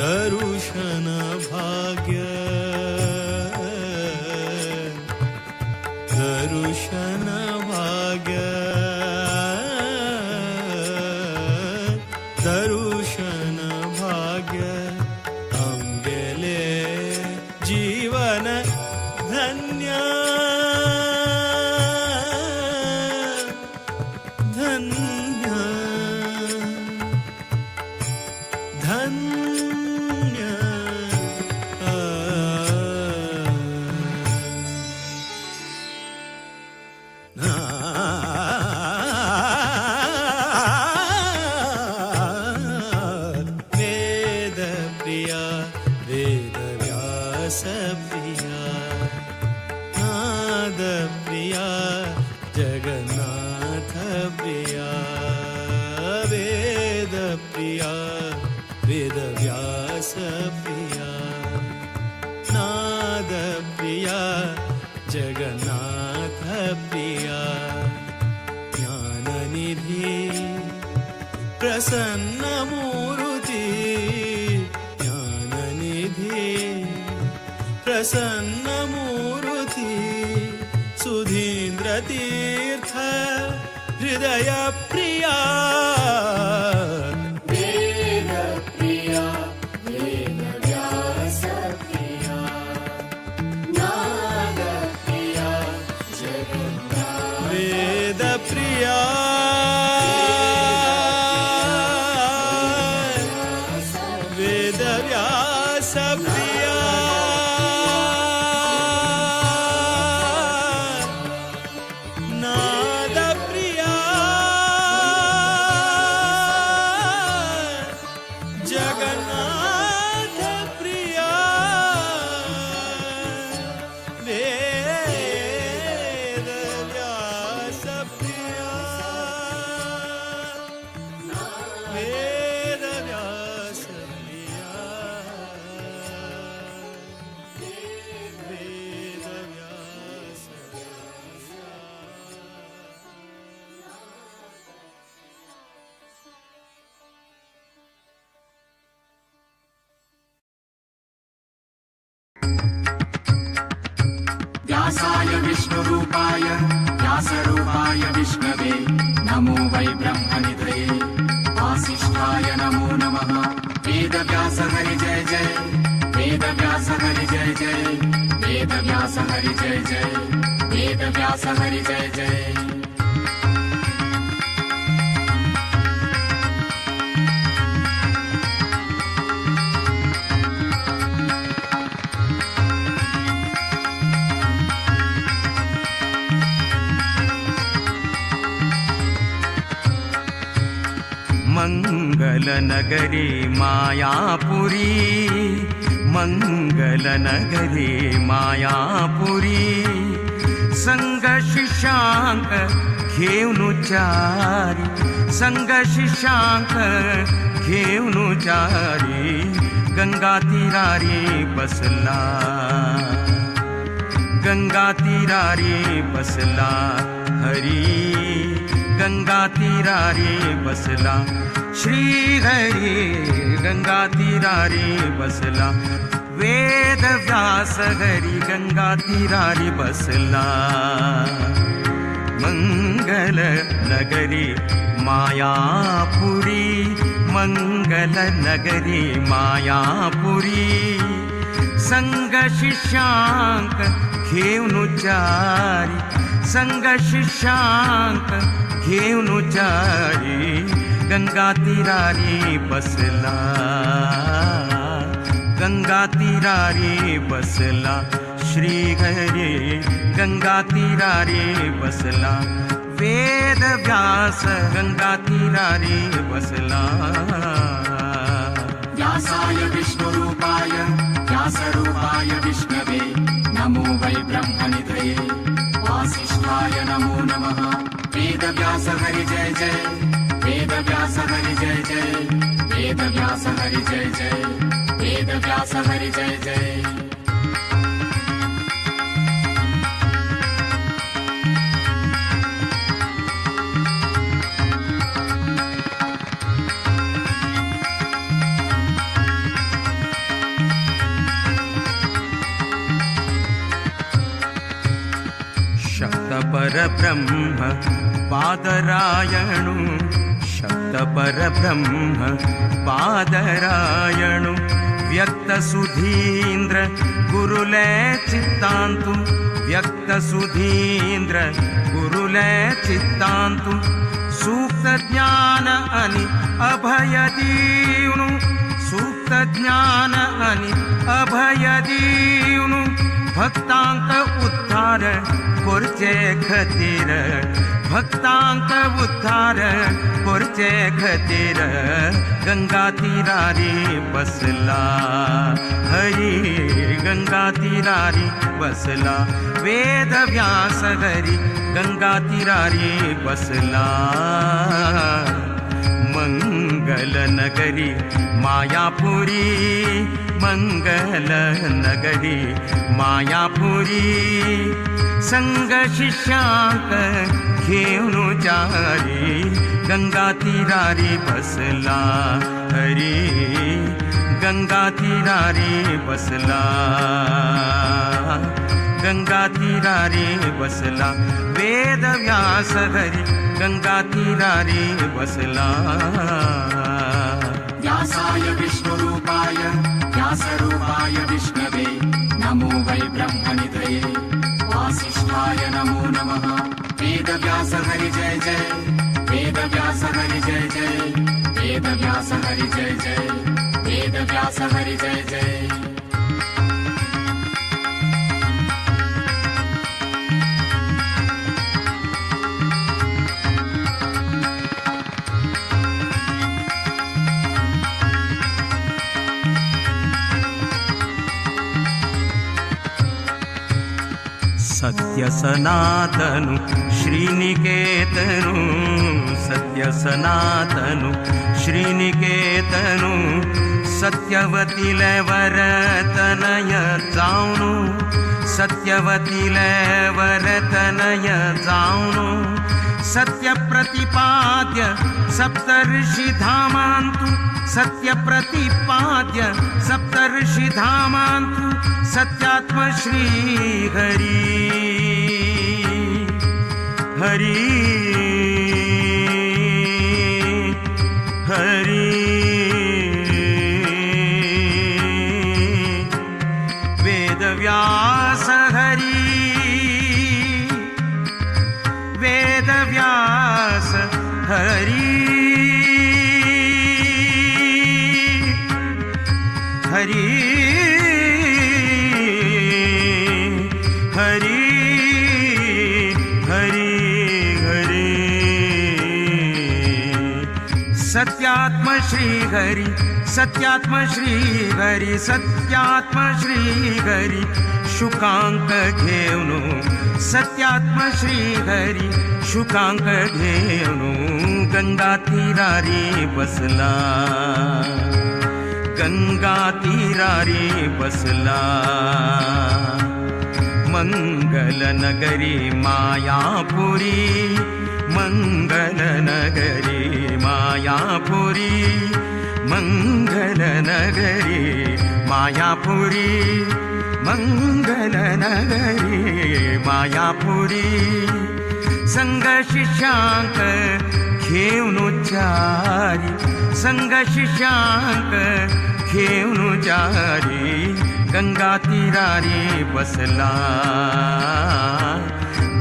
दर्शन भाग्य दर्शन भाग्य दर्शन भाग्य आमगेले जीवन धन्य धन्य धन्य वेद प्रिया वेद व्यास प्रिया नाद प्रिया जगन्नाथ प्रिया वेद प्रिया वेद व्यास प्रिया नाद प्रिया जगन्नाथ प्रिया ज्ञाननिधि प्रसन्न मूर्ति ज्ञाननिधि प्रसन्न मूर्ति सुधीन्द्र तीर्थ हृदय प्रिया वेदप्रिया वेदव्यासप्रिया नादप्रिया जगन्नाथ वेद प्रिया वेद व्यास प्रिया नाद प्रिया जगन्नाथ प्रिया वेद व्यास प्रिया वेद व्यास प्रिया वेद व्यास व्यासाय विष्णुरूपाय व्यासरूपाय विष्णवे नमो वै ब्रह्मनिधये वासिष्ठाय नमो नमः। वेदव्यास हरि जय जय वेदव्यास हरि जय जय वेदव्यास हरि जय जय वेदव्यास हरि जय जय। मंगलनगरी मायापुरी मंगलनगरी मायापुरी संग शिष्यांक घेऊन चारी संग शिष्यांक घेऊन चारी गंगा तीरारी बसला गंगा तीरारी बसला हरी गंगा तीरारी बसला श्री हरी गंगा तीरारी बसला वेद व्यास हरी गंगा तीरारी बसला मंगल नगरी मायापुरी मंगल नगरी मायापुरी संग शिष्यांक घेऊन चारी संग शिष्यांक घेऊन चारी गंगा तीरारी बसला गंगा तीरारी बसला श्री हरी गंगा तीरारी बसला वेद व्यास गंगा तीरारी बसला। व्यासाय विष्णुरूपाय व्यासरूपाय विष्णवे नमो वै ब्रह्मनिधये वासिष्ठाय नमो नमः। वेदव्यास हरि जय जय वेदव्यास हरि जय जय वेदव्यास हरि जय जय वेदव्यास हरि जय जय। परब्रह्म पादरायणु शब्द परब्रह्म पादरायणु व्यक्त सुधीन्द्र गुरुले चित्तांतु व्यक्त सुधीन्द्र गुरुले चित्तांतु सूक्त ज्ञान अनि अभय दीवनु सूक्त ज्ञान अनि अभय दीवनु भक्तांक उद्धार करचे खातीर भक्तांक उद्धार करचे खातीर गंगा तीरारी बसला हरी गंगा तीरारी बसला वेद व्यास हरी गंगा तीरारी बसला। मंगल नगरी मायापुरी मंगल नगरी मायापुरी संग शिष्यांक घेऊन चारी गंगा तीरारी बसला हरी गंगा तीरारी बसला गंगा तीरारी बसला वेद व्यास हरी गंगा तीरारी बसला। व्यासाय विष्णुरूपाय व्यासरूपाय विष्णवे नमो वै ब्रह्मनिधये वासिष्ठाय नमो नमः। वेदव्यास हरि जय जय वेदव्यास हरि जय जय वेदव्यास हरि जय जय वेदव्यास हरि जय जय। सत्य सनातनु श्रीनिकेतनु सत्य सनातनु श्रीनिकेतनु सत्यवतीले वरतनय जावनु सत्यवतीले वरतनय जावनु सत्य प्रतिपाद्य सप्तर्षिधामान्तु सत्य प्रतिपाद्य सप्तर्षिधामान्तु सत्यात्म श्री हरि हरि हरि वेदव्यास हरि वेदव्यास हरि हरि हरि हरि हरि सत्यात्म श्री हरि सत्यात्म श्री हरि सत्यात्म श्री हरि शुकांक घेऊन सत्यात्म श्री हरि शुकांक घेऊन गंगा तीरारी बसला गंगा तीरारी बसला। मंगल नगरी मायापुरी मंगल नगरी मायापुरी मंगल नगरी मायापुरी मंगल नगरी मायापुरी संग शिष्यांक घेऊन चारी संग शिष्यांक घेऊन चारी गंगा तीरारी बसला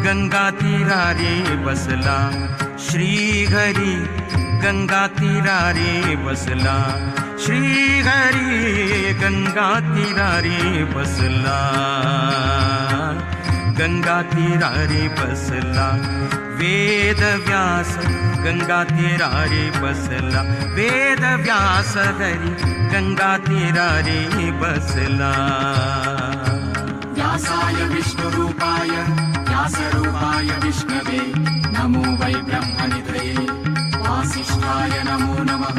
गंगा तीरारी बसला श्री हरी गंगा तीरारी बसला श्रीहरी गंगा तीरारी बसला, गंगा तीरारी बसला वेदव्यास, गंगा तीरारी बसला वेदव्यास हरी गंगा तीरारी बसला। व्यासाय विष्णुरूपाय व्यासरूपाय विष्णवे नमो वै ब्रह्मनिधये वासिष्ठाय नमो नमः।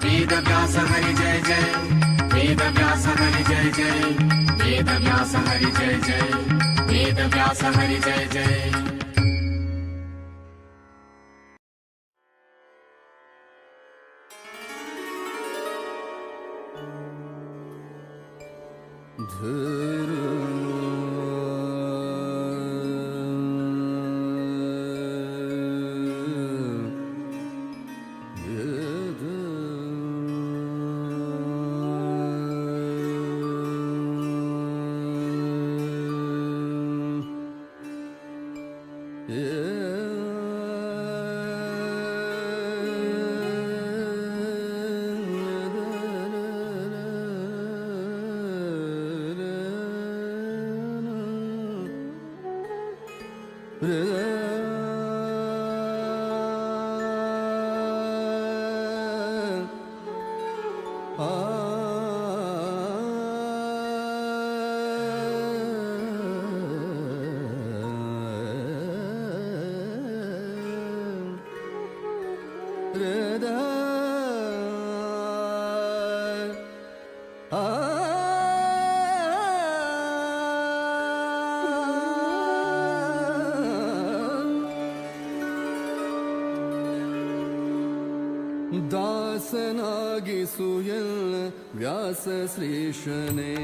वेदव्यास हरि जय जय, वेदव्यास हरि जय जय, वेदव्यास हरि जय जय, वेदव्यास हरि जय जय। ದಾಸನಾಗಿಸು ಎಲ್ಲ ವ್ಯಾಸ ಶ್ರೀಶನೇ.